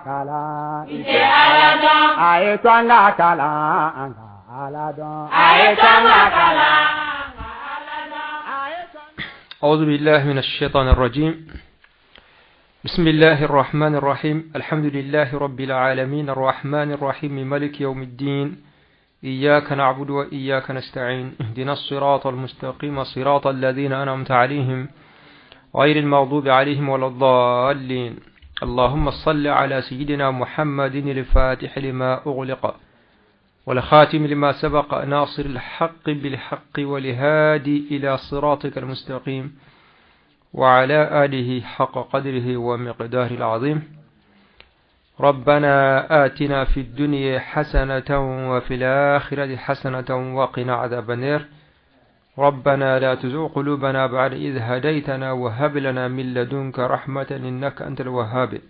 Kalan i tɛ Ala dɔn, a ye to an ka kalan an ka Ala dɔn, a ye to an ka kalan. أعوذ بالله من الشيطان الرجيم. بسم الله الرحمن الرحيم. الحمد لله رب العالمين الرحمن الرحيم مالك يوم الدين. إياك نعبد وإياك نستعين. اهدنا الصراط المستقيم صراط الذين أنعمت عليهم غير المغضوب عليهم ولا الضالين. اللهم صل على سيدنا محمد الفاتح لما أغلق والخاتم لما سبق ناصر الحق بالحق والهادي إلى صراطك المستقيم وعلى آله حق قدره ومقداره العظيم. ربنا آتنا في الدنيا حسنة وفي الآخرة حسنة وقنا عذاب النار. ربنا لا تزغ قلوبنا بعد إذ هديتنا وهب لنا من لدنك رحمة إنك أنت الوهاب.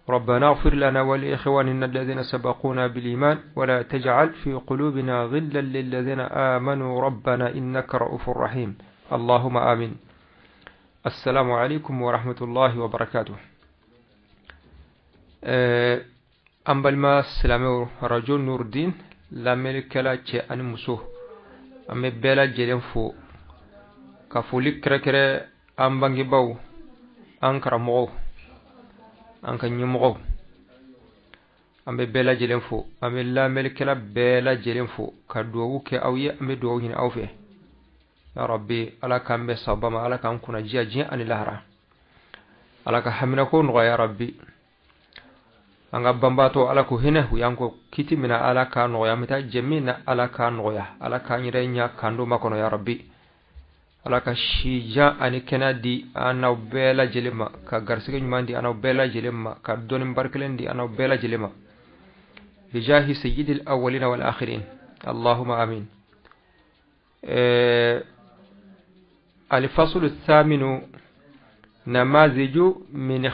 ربنا اغفر لنا ولإخواننا الذين سبقونا بالإيمان ولا تجعل في قلوبنا غلا للذين آمنوا ربنا إنك رؤوف رحيم. اللهم آمين. السلام عليكم ورحمة الله وبركاته. An balima silamɛw, Radio Nurdin lamɛnnikɛla cɛ ani muso, an bɛ bɛɛ lajɛlen fo ka foli kɛrɛkɛrɛ an bangebaaw, an karamɔgɔw, an ka ɲɛmɔgɔw. An bɛ bɛɛ lajɛlen fo, an bɛ lamɛnnikɛla bɛɛ lajɛlen fo ka dugawu kɛ aw ye. An bɛ dugawu ɲini aw fɛ, ya Rabbi, Ala k'an bɛn sababa ma, Ala k'an kunna diya diɲɛ ani lahara, Ala ka haminako nɔgɔya, ya Rabbi. An ka banbaatɔ, Ala ko hinɛ u y'an kɔ kiti min na, Ala k'a nɔgɔya. An bɛ taa jɛ min na, Ala k'a nɔgɔya. Ala k'an yɛrɛ ɲɛ k'an don ma kɔnɔ, ya Rabbi. Ala ka si jan ani kɛnɛya di an n'aw bɛɛ lajɛlen ma, ka garisɛgɛ ɲuman di an n'aw bɛɛ lajɛlen ma, ka dɔnni barikelen di an n'aw bɛɛ lajɛlen ma, bijahi sayyidil awwalina wal akhirin. Allahumma amin. الفصل الثامن: نماذج من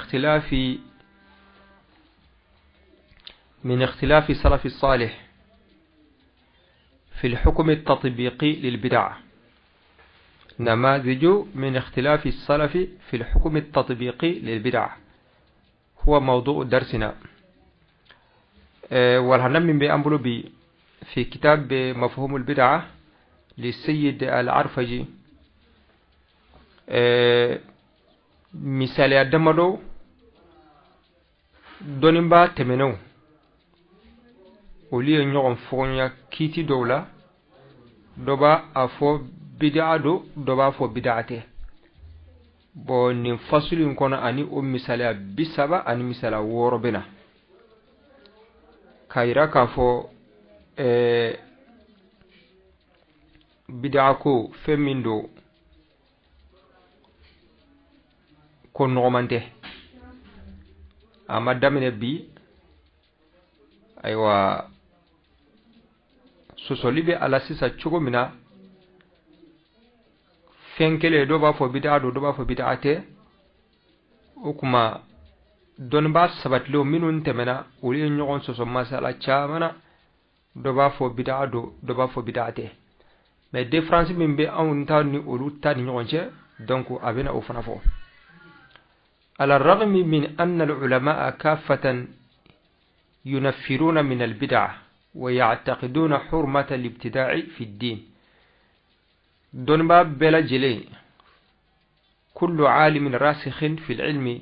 اختلاف سلف الصالح في الحكم التطبيقي للبدع. نماذج من اختلاف السلف في الحكم التطبيقي للبدع هو موضوع درسنا. Walanda min bɛ an bolo bi في كتاب مفهوم البدعة للسيد العرفجي, misaliya damadɔ dɔnnibaa tɛmɛnenw, olu ye ɲɔgɔn fɔɲa kiiti dɔw la. Dɔ b'a a fɔ bidaa don, dɔ b'a fɔ bidaa tɛ. Bɔn, nin fasulu in kɔnɔ, ani o misaliya 36 bɛ na k'a yira k'a fɔ bidaa ko fɛn min don, ko nɔgɔman tɛ, a ma daminɛ bi. Ayiwa, sɔsɔli bɛ a la sisan cogo min na, fɛn kelen, dɔw b'a fɔ bidaa don, dɔw b'a fɔ bidaa tɛ. O kuma, dɔnnibaa sabatilenw minnu tɛmɛna, olu ye ɲɔgɔn sɔsɔ masala caman na. Dɔ b'a fɔ bidaa don, dɔ b'a fɔ bidaa tɛ. Mais différence min bɛ anw ta ni olu ta ni ɲɔgɔn cɛ, donc a bɛna o fana fɔ. على الرغم من أن العلماء كافة ينفرون من البدع ويعتقدون حرمة الابتداع في الدين, dɔnnibaa bɛɛ lajɛlen, كل عالم راسخ في العلم,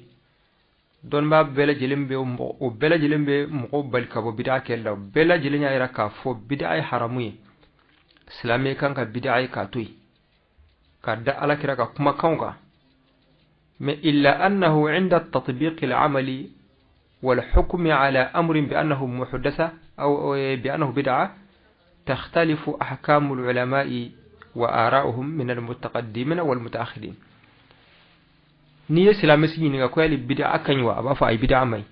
dɔnnibaa bɛɛ lajɛlen bɛ, o bɛɛ lajɛlen bɛ mɔgɔw bali ka bɔ bid'a kɛli la. O bɛɛ lajɛlen y'a yira k'a fɔ bid'a ye haramu ye, silamɛ kan ka bid'a ye k'a to yen, ka da Ala kira ka kumakanw kan. Mais إلا أنه عند التطبيق العملي والحكم على أمر بأنه محدثة أو بأنه بدعة تختلف أحكام العلماء وآراؤهم من المتقدمين والمتأخرين. N'i ye silamɛ si ɲininka ko yali bid'a ka ɲi wa, a b'a fɔ ayi, bid'a man ɲi,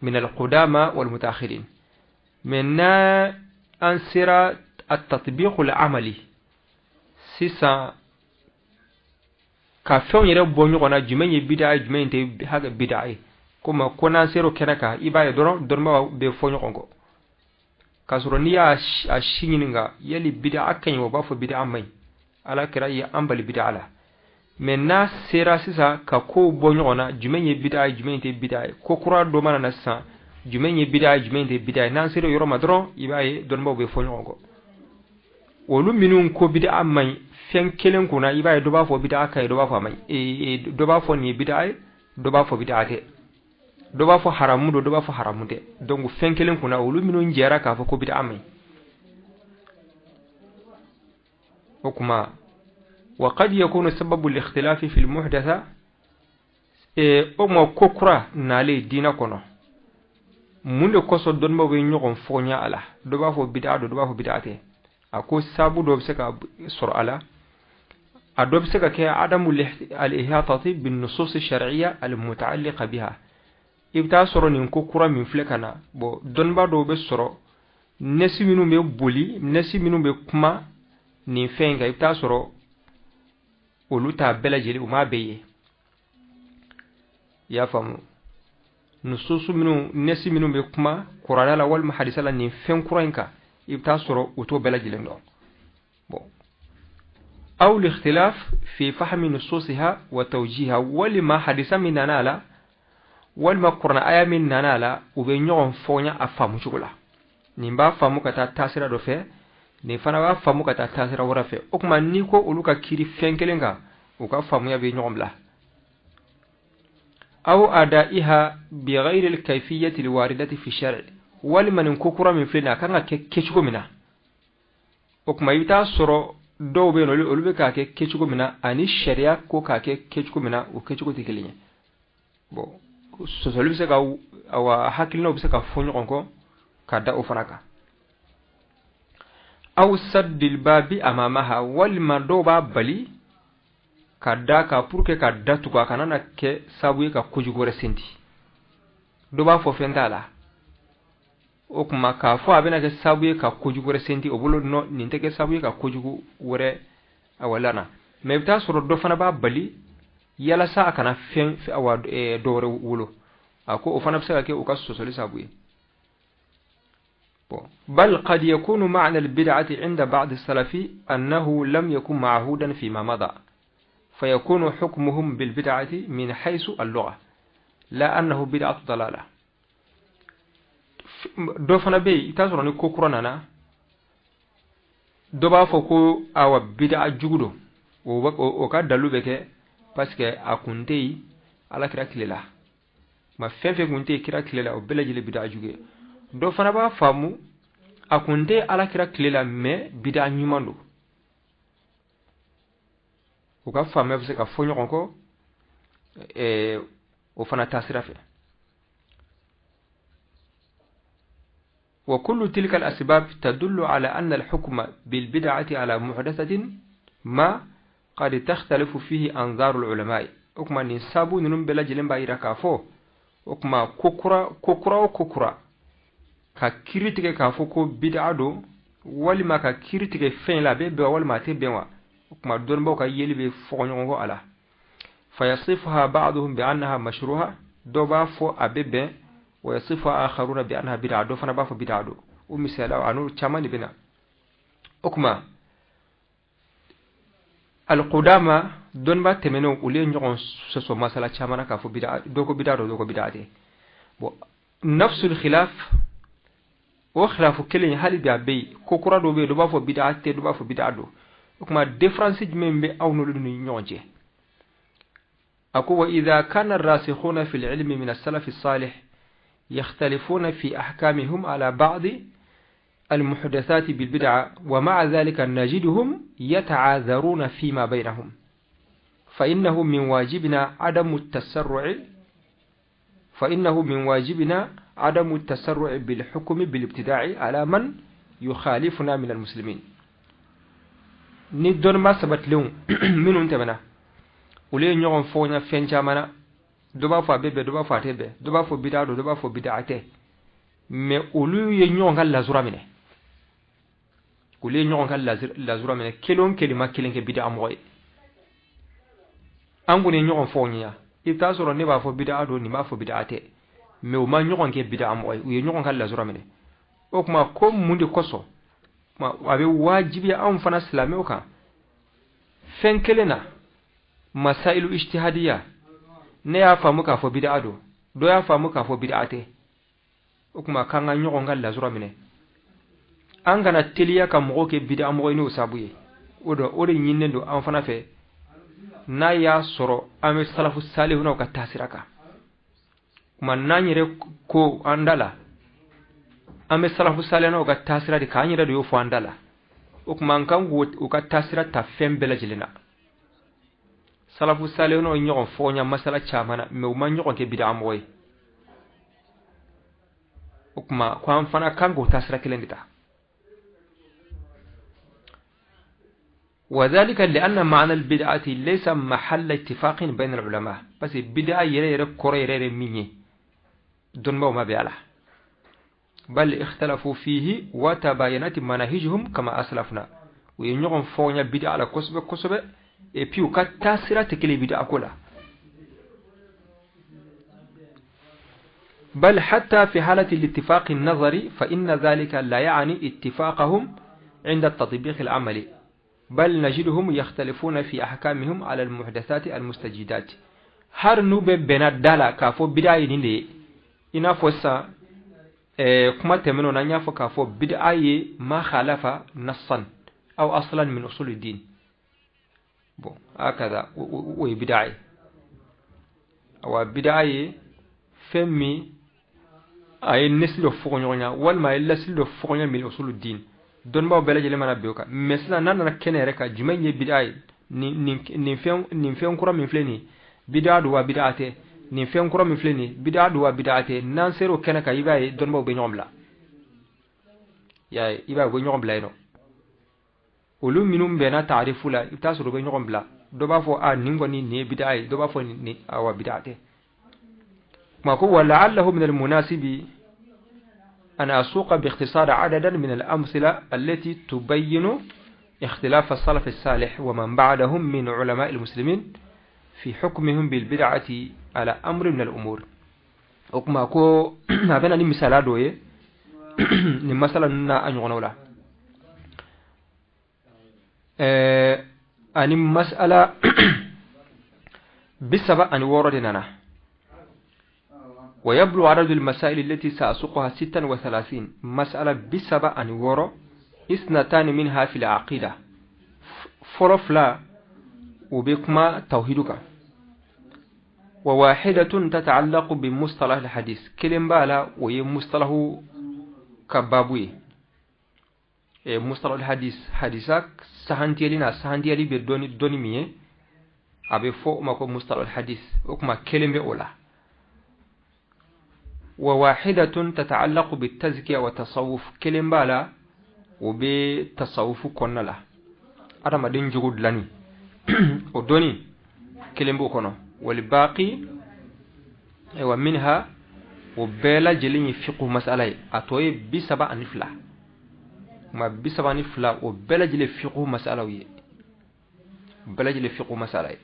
من القدامى والمتأخرين. Maintenant, an sera التطبيق العملي sisan, ka fɛnw yɛrɛ bɔ ɲɔgɔn na, jumɛn ye bid'a ye, jumɛn tɛ hakɛ bid'a ye. Komi ko n'an sera o kɛnɛ kan, i b'a ye dɔrɔn dɔnnibaaw bɛ fɔ ɲɔgɔn kɔ, k'a sɔrɔ n'i y'a si ɲininka yali bid'a ka ɲi, o b'a fɔ bid'a man ɲi, Ala kira ye an bali bid'a la. Mais n'a sera sisan ka kow bɔ ɲɔgɔn na, jumɛn ye bida ye, jumɛn tɛ bida ye, ko kura dɔ mana na sisan, jumɛn ye bida ye, jumɛn tɛ bida ye, n'an sera yɔrɔ ma dɔrɔn, i b'a ye dɔnnibaaw bɛ fɔ ɲɔgɔn kɔ. Olu minnu ko bida man ɲi fɛn kelen kunna, i b'a ye dɔ b'a fɔ bida ka ɲi, dɔ b'a fɔ a man ɲi, dɔ b'a fɔ nin ye bida ye, dɔ b'a fɔ bida tɛ, dɔ b'a fɔ haramu don, dɔ b'a fɔ haramu tɛ. Donc fɛn kelen kunna, olu minnu jɛra k'a fɔ ko bida man ɲi. O kuma wa qad yakunu sababu al-ikhtilafi fi al-muhdatha, o ma ko kura nalen diinɛ kɔnɔ, mun de kosɔn dɔnnibaaw bɛ ɲɔgɔn fɔɲa a la? Dɔ b'a fɔ bida don, dɔ b'a fɔ bida tɛ. A ko sabu dɔ bɛ se ka sɔrɔ a la, a dɔ bɛ se ka kɛ adamu al-ihatati bin nusus ash-shar'iyya al-muta'alliqa biha. I bɛ taa sɔrɔ nin ko kura min filɛ ka na, bon dɔnnibaa dɔw bɛ sɔrɔ nɛsi minnu bɛ boli, nɛsi minnu bɛ kuma nin fɛn in kan, i bɛ taa sɔrɔ olu t'a bɛɛ lajɛlen, u m'a bɛɛ ye. I y'a faamu, nususu minnu, nɛsi minnu bɛ kuma kuranɛ la walima hadisa la nin fɛn kura in kan, i bɛ taa sɔrɔ u t'o bɛɛ lajɛlen dɔn. Bon, aw al-ikhtilaf fi fahmi nususiha wa tawjiha, walima hadisa min nana a la, walima kuranɛ aya min nana a la, u bɛ ɲɔgɔn fɔɲa a faamu cogo la. Nin b'a faamu ka taa taasira dɔ fɛ, nin fana b'a faamu ka taa taasira wɛrɛ fɛ. O tuma n'i ko olu ka kiiri fɛn kelen kan, u ka faamuya bɛ ɲɔgɔn bila. Aw adaiha bi ghayri al-kayfiyyati al-waridati fi shar', walima nin ko kura min filɛ nin ye, a kan ka kɛ kɛcogo min na. O tuma i bɛ taa sɔrɔ dɔw bɛ yen, olu bɛ k'a kɛ kɛcogo min na, ani sariya ko k'a kɛ kɛcogo min na, o kɛcogo tɛ kelen ye. Bon, sɔsɔli bɛ se ka, awa hakilinaw bɛ se ka fɔ ɲɔgɔn kɔ ka da o fana kan. Aw saddil babi amamaha, walima dɔw b'a bali ka da ka pour que ka datugu, a kana na kɛ sababu ye ka kojugu wɛrɛ senti. Dɔ b'a fɔ fɛn t'a la, o tuma k'a fɔ a bɛna kɛ sababu ye ka kojugu wɛrɛ senti, o bolo nɔ nin tɛ kɛ sababu ye ka kojugu wɛrɛ awa lana. Mais i bɛ taa sɔrɔ dɔ fana b'a bali yalasa a kana fɛn awa dɔ wɛrɛ wolo. A ko o fana bɛ se ka kɛ u ka sɔsɔli sababu ye. بل قد يكون معنى البدعة عند بعض السلف أنه لم يكن معهودا فيما مضى، فيكون حكمهم بالبدعة من حيث اللغة لا أنه بدعة ضلالة. Dɔ fana bɛ yen, i t'a sɔrɔ ni ko kura nana, dɔ b'a fɔ ko awa bid'a jugu don, o ka dalu bɛ kɛ parce que a kun tɛ yen Ala kira tile la, ma fɛn fɛn kun tɛ yen kira tile la, o bɛɛ lajɛlen bid'a jugu ye. Dɔ fana b'a faamu a kun tɛ Ala kira tile la, mais bid'a ɲuman don. U ka faamuya bɛ se ka fɔ ɲɔgɔn kɔ o fana taasira fɛ. وكل تلك الأسباب تدل على أن الحكم بالبدعة على محدثة ما قد تختلف فيه أنظار العلماء. O kuma nin sabu ninnu bɛɛ lajɛlen b'a yira k'a fɔ, o kuma ko kura ko kura o ko kura ka kiiri tigɛ k'a fɔ ko bid'a don, walima ka kiiri tigɛ fɛn la, a bɛ bɛn walima a tɛ bɛn wa, o kuma dɔnnibaaw ka yeli bɛ fɔ ɲɔgɔn kɔ a la. Fayasifuha ba'duhum bi annaha mashruha, dɔ b'a fɔ a bɛ bɛn, wa yasifuha akharuna bi annaha bid'a, dɔ fana b'a fɔ bid'a don. O misaliyaw a n'o caman de bɛ na. O kuma alqudama dɔnnibaa tɛmɛnenw, olu ye ɲɔgɔn sɔsɔ masala caman na k'a fɔ bid'a, dɔ ko bid'a don, dɔ ko bid'a tɛ. Bon, nafsul khilaf, o khilafu kelen hali bi a bɛ yen. Ko kura dɔw bɛ yen, dɔ b'a fɔ bid'a tɛ, dɔ b'a fɔ bid'a don. O kuma différence jumɛn bɛ aw n'olu ni ɲɔgɔn cɛ? A ko wa idha kana ar-rasikhuna fil ilmi min as-salaf as-salih yakhtalifuna fi ahkamihim ala ba'd المحدثات بالبدعة، ومع ذلك نجدهم يتعاذرون فيما بينهم، فإنه من واجبنا عدم التسرع، فإنه من واجبنا عدم التسرع بالحكم بالابتداع على من يخالفنا من المسلمين. Ni dɔnnibaa sabatilenw minnu tɛmɛna, olu ye ɲɔgɔn fɔ fɛn caman na, dɔ b'a fɔ a bɛ bɛn, dɔ b'a fɔ a tɛ bɛn, dɔ b'a fɔ bid'a don, dɔ b'a fɔ bid'a tɛ, mais olu ye ɲɔgɔn ka lazura minɛ, olu ye ɲɔgɔn ka lazura minɛ, kelen o kelen ma kelen kɛ bid'a mɔgɔ ye. An kɔni ye ɲɔgɔn fɔ ɲɛ, i bɛ taa sɔrɔ ne b'a fɔ bid'a don, nin b'a fɔ bid'a tɛ, mais u ma ɲɔgɔn kɛ bid'a mɔgɔ ye, u ye ɲɔgɔn ka lazura minɛ. O tuma ko mun de kosɔn a bɛ wajibiya anw fana silamɛw kan fɛn kelen na, Masailu ijtihadiyya, ne y'a faamu k'a fɔ bid'a don, dɔ y'a faamu k'a fɔ bid'a tɛ. O tuma k'an ka ɲɔgɔn ka lasura minɛ, an kana teliya ka mɔgɔw kɛ bid'a mɔgɔ ye n'o sabu ye. O de ɲininen don an fana fɛ, n'a y'a sɔrɔ an bɛ salafu salihunaw ka taasira kan. Kuma n'an yɛrɛ ko an da la an bɛ salafu salihunaw ka taasira de kan, an yɛrɛ de y'o fɔ an da la. O tuma an kan k'u ka taasira ta fɛn bɛɛ lajɛlen na. Salafu salihunaw ye ɲɔgɔn fɔɲa masala caman na, mɛ u ma ɲɔgɔn kɛ bid'a mɔgɔ ye. O tuma ko an fana kan k'o taasira kelen de ta. وذلك لأن معنى البدعة ليس محل اتفاق بين العلماء. بس بدعة يرى يرى كرة يرى يرى مني دون ما بيعله، بل اختلفوا فيه وتباينت مناهجهم كما أسلفنا. وينيغم فونيا بدعة على كسبة كسبة et puis au cas تاسرة تكلي بدعة كلها. بل حتى في حالة الاتفاق النظري فإن ذلك لا يعني اتفاقهم عند التطبيق العملي، بل نجدهم يختلفون في أحكامهم على المحدثات المستجدات. har n'u bɛ bɛnna da la k'a fɔ bid'a ye nin de ye, i n'a fɔ sisan kuma tɛmɛnenw na an y'a fɔ k'a fɔ bid'a ye ma khalafa nassan aw aslan min usul din. Bon, hakaza o ye bid'a ye. Awa bid'a ye fɛn min a ye nesili dɔ fɔɲɔgɔnya walima a ye lasili dɔ fɔɲɔgɔnya min usul din. Dɔnnibaw bɛɛ lajɛlen mana bɛn o kan. Mɛ sisan n'a nana kɛnɛ yɛrɛ kan, jumɛn ye bid'a ye? Nin fɛn kura min filɛ nin ye, bid'a don wa bid'a tɛ? Nin fɛn kura min filɛ nin ye, bid'a don wa bid'a tɛ? N'an sera o kɛnɛ kan, i b'a ye dɔnnibaw bɛ ɲɔgɔn bila. Y'a ye, i b'a ye u bɛ ɲɔgɔn bila yen nɔ. Olu minnu bɛnna taarifu la, i bɛ taa sɔrɔ u bɛ ɲɔgɔn bila. Dɔ b'a fɔ a nin kɔni nin ye bid'a ye, dɔ b'a fɔ nin awa bid'a tɛ. Kuma ko wa la'allahu min al-munasibi أن أسوق باختصار عددا من الأمثلة التي تبين اختلاف السلف الصالح ومن بعدهم من علماء المسلمين في حكمهم بالبدعة على أمر من الأمور. وكما كو هذا ني مثال دوي ني مثلا نا أنيغنولا أني مسألة بسبب أن وردنا. ويبلغ عدد المسائل التي سأسوقها 36 مسألة بسبع أن ورو، 2 منها في العقيدة فرفلا وبكما توحيدك، وواحدة تتعلق بمصطلح الحديث كلم بالا وهي مصطلح كبابوي مصطلح الحديث حديثك سهنتيلنا سهنتيلي بدوني دوني مية أبي فوق ما كو مصطلح الحديث وكما كلم بأولا. وواحدة تتعلق بالتزكية والتصوف كلم بالا وبتصوف كنا لا أنا ما دين جود لاني ودوني كلم بوكنا والباقي ومنها وبلا جلين فقه مسألة أتوي بسبع نفلا ما بسبع نفلا وبلا جل فقه مسألة ويا بلا جل فقه مسألة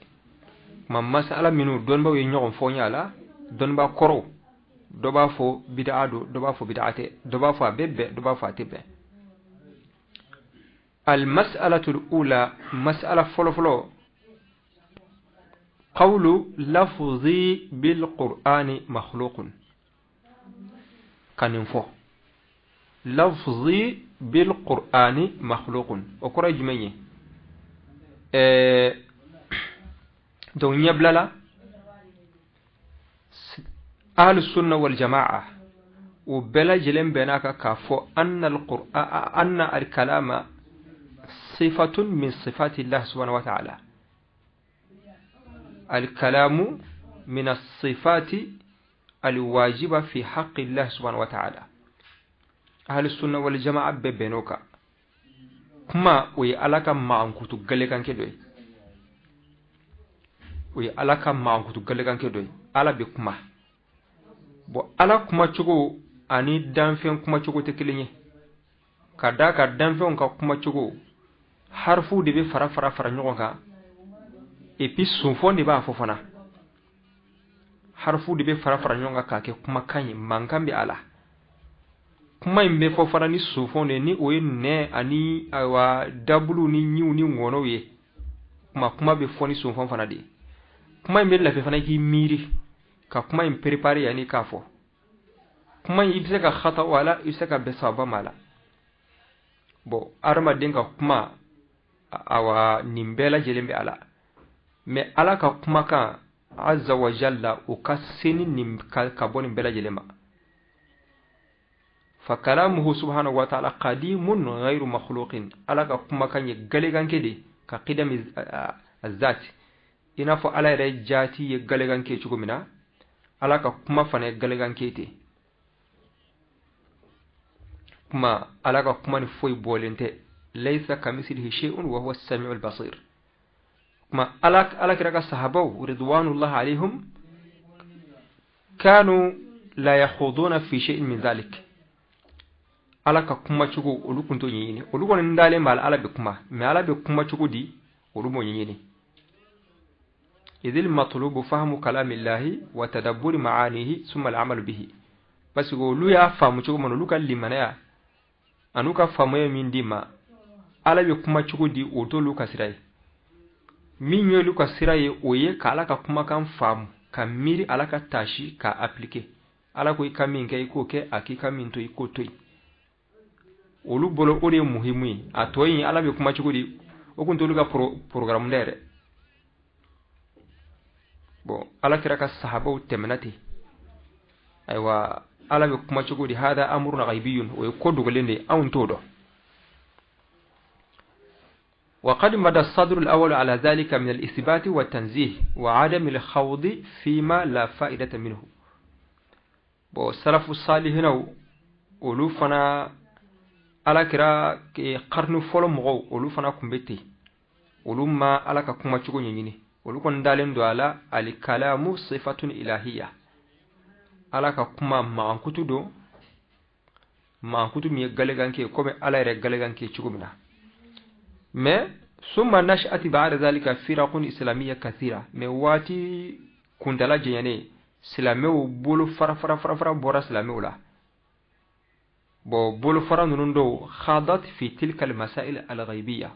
ما مسألة منو دون بقى ينقم فونيا لا دون بقى كرو dɔ b'a fɔ bid'a don, dɔ b'a fɔ bid'a tɛ, dɔ b'a fɔ a bɛ bɛn, dɔ b'a fɔ a tɛ bɛn. Al-mas'alatu al-ula, mas'ala fɔlɔfɔlɔ, qawlu lafzi bil qur'ani makhluqun. Ka nin fɔ lafzi bil qur'ani makhluqun, o kɔrɔ ye jumɛn ye? Donc ɲɛbila la أهل السنة والجماعة وبلا جلين بيناك كافو أن القرآن أن الكلام صفة من صفات الله سبحانه وتعالى. الكلام من الصفات الواجبة في حق الله سبحانه وتعالى. أهل السنة والجماعة ببينوك كما ويألك ما أنكتو قلقان كدوي ويألك ما أنكتو قلقان كدوي ألا بكما bo ala kumacogo ani danfɛn kumacogo tɛ kelen ye. Ka d'a kan danfɛnw ka kumacogo harifuw de bɛ fara fara fara ɲɔgɔn kan, et puis sonfɔn de b'a fɔ fana. Harifuw de bɛ fara fara ɲɔgɔn kan k'a kɛ kumakan ye, mankan bɛ a la. Kuma in bɛ fɔ fana ni sonfɔn de ye, ni o ye nɛ ani ayiwa dabulu ni ɲiw ni ŋɔnɔw ye. Kuma bɛ fɔ ni sonfɔn fana de ye. Kuma in bɛ lafiya fana k'i miiri ka kuma in préparer yanni k'a fɔ. Kuma in i bɛ se ka xata o la, i bɛ se ka bɛn sawaba ma la. Bon, adamaden ka kuma awa nin bɛɛ lajɛlen bɛ a la. Mais Ala ka kumakan azza wa jalla o ka seni nin ka bɔ nin bɛɛ lajɛlen ma. Fa kalamuhu subhanahu wa ta'ala qadimun ghayru makhluqin. Ala ka kumakan ye galeganke de ka qidami azat. I n'a fɔ Ala yɛrɛ jaati ye galeganke cogo min na, Ala ka kuma fana ye galeganke ten. Kuma Ala ka kuma ni foyi bɔlen tɛ. Laysa kamislihi shay'un wa huwa as-sami'ul basir. Kuma Ala kira ka sahabaw ridwanullah alayhim kanu la yakhuduna fi shay'in min dhalik. Ala ka kuma cogo olu kun t'o ɲɛɲini. Olu kɔni dalen b'a la Ala bɛ kuma, mais Ala bɛ kuma cogo di olu m'o ɲɛɲini. Idil matlubu fahmu kalamillahi wa tadabburi ma'anihi summa al'amalu bihi. Parce que olu y'a faamu cogo min na, olu ka limanaya an'u ka faamuya min d'i ma, Ala bɛ kuma cogo di o t'olu ka sira ye. Min y'olu ka sira ye, o ye ka Ala ka kumakan faamu, ka miiri Ala ka tasi k'a appliquer. Ala ko i ka min kɛ i k'o kɛ, a k'i ka min to i k'o to yen. Olu bolo o de ye muhimu ye. A tɔ in Ala bɛ kuma cogo di, o kun t'olu ka programme dɛ yɛrɛ. Bon, Ala kira ka sahabaw tɛmɛna ten. Ayiwa, Ala bɛ kuma cogo di, hada amrun ghaibiyun, o ye ko dogolen de ye, anw t'o dɔn. وقد مدى الصدر الأول على ذلك من الإثبات والتنزيه وعدم الخوض فيما لا فائدة منه. Bon, salafu salihinaw olu fana Ala kira karnu fɔlɔ mɔgɔw olu fana kun bɛ ten. Olu ma Ala ka kuma cogo ɲɛɲini. Olu kɔni dalen don a la alikalamu sifatun ilahiya. Ala ka kuma mankutu don, mankutu min ye galeganke ye komi Ala yɛrɛ galeganke cogo min na. Mais summa nash'ati ba'da zalika firaqun islamiyya kathira. Mais waati kuntala janyane silamɛw bolo fara fara fara fara bɔra silamɛw la. Bon, bolo fara ninnu dɔw khadat fi tilka al-masail al-ghaibiyya.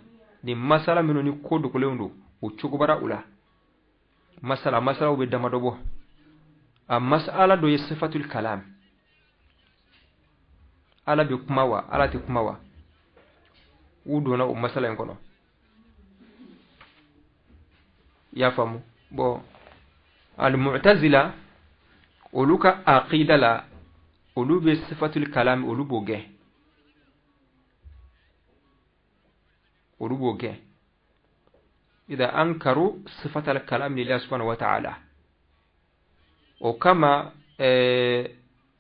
Ni masala minnu ni ko dogolenw don, o cogo bara u la. Masalaw bɛ damadɔ bɔ. A masala dɔ ye sifatul kalam. Ala bɛ kuma wa, Ala tɛ kuma wa? U donna o masala in kɔnɔ. I y'a faamu? Bon, al-mu'tazila olu ka aqida la, olu bɛ sifatul kalam olu b'o gɛn. Olu b'o gɛn. Idha ankaru sifatal kalam lillahi subhanahu wa ta'ala. O kama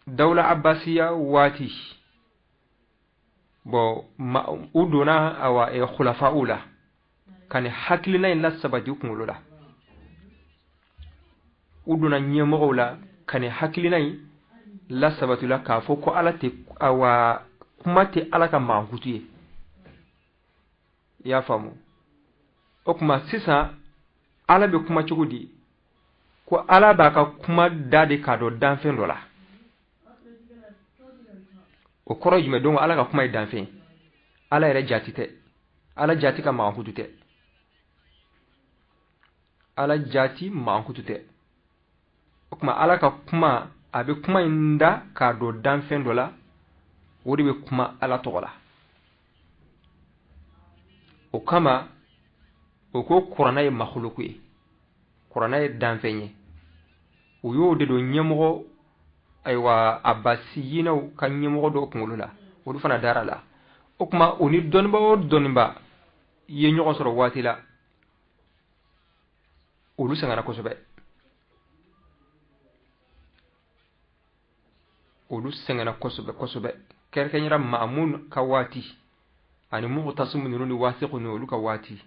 dawla abbasiya waati, bon, u donna awa khulafa'u la ka ni hakilina in lasabati u kunkolo la. U donna ɲɛmɔgɔw la ka ni hakilina in lasabati la k'a fɔ ko Ala tɛ awa kuma tɛ Ala ka mankutu ye. I y'a faamu? O tuma sisan Ala bɛ kuma cogo di? Ko Ala b'a ka kuma da de k'a dɔn danfɛn dɔ la. O kɔrɔ ye jumɛn? Donc Ala ka kuma ye danfɛn. Ala yɛrɛ jati tɛ. Ala jati ka mankutu tɛ. Ala jati mankutu tɛ. O tuma Ala ka kuma, a bɛ kuma in da k'a dɔn danfɛn dɔ la, o de bɛ kuma Ala tɔgɔ la. O kama o ko kuranɛ ye makhluku ye, kuranɛ ye danfɛn ye. U y'o de don ɲɛmɔgɔ ayiwa abbasiyinaw ka ɲɛmɔgɔ dɔw kunkolo la, olu fana dara la. O tuma o ni dɔnniba o dɔnniba ye ɲɔgɔn sɔrɔ waati la, olu sɛgɛnna kosɛbɛ. Olu sɛgɛnna kosɛbɛ kosɛbɛ. Kɛrɛnkɛrɛnnenya Ma'mun ka waati ani Mu'tasim ninnu ni Wasiq ninnu olu ka waati.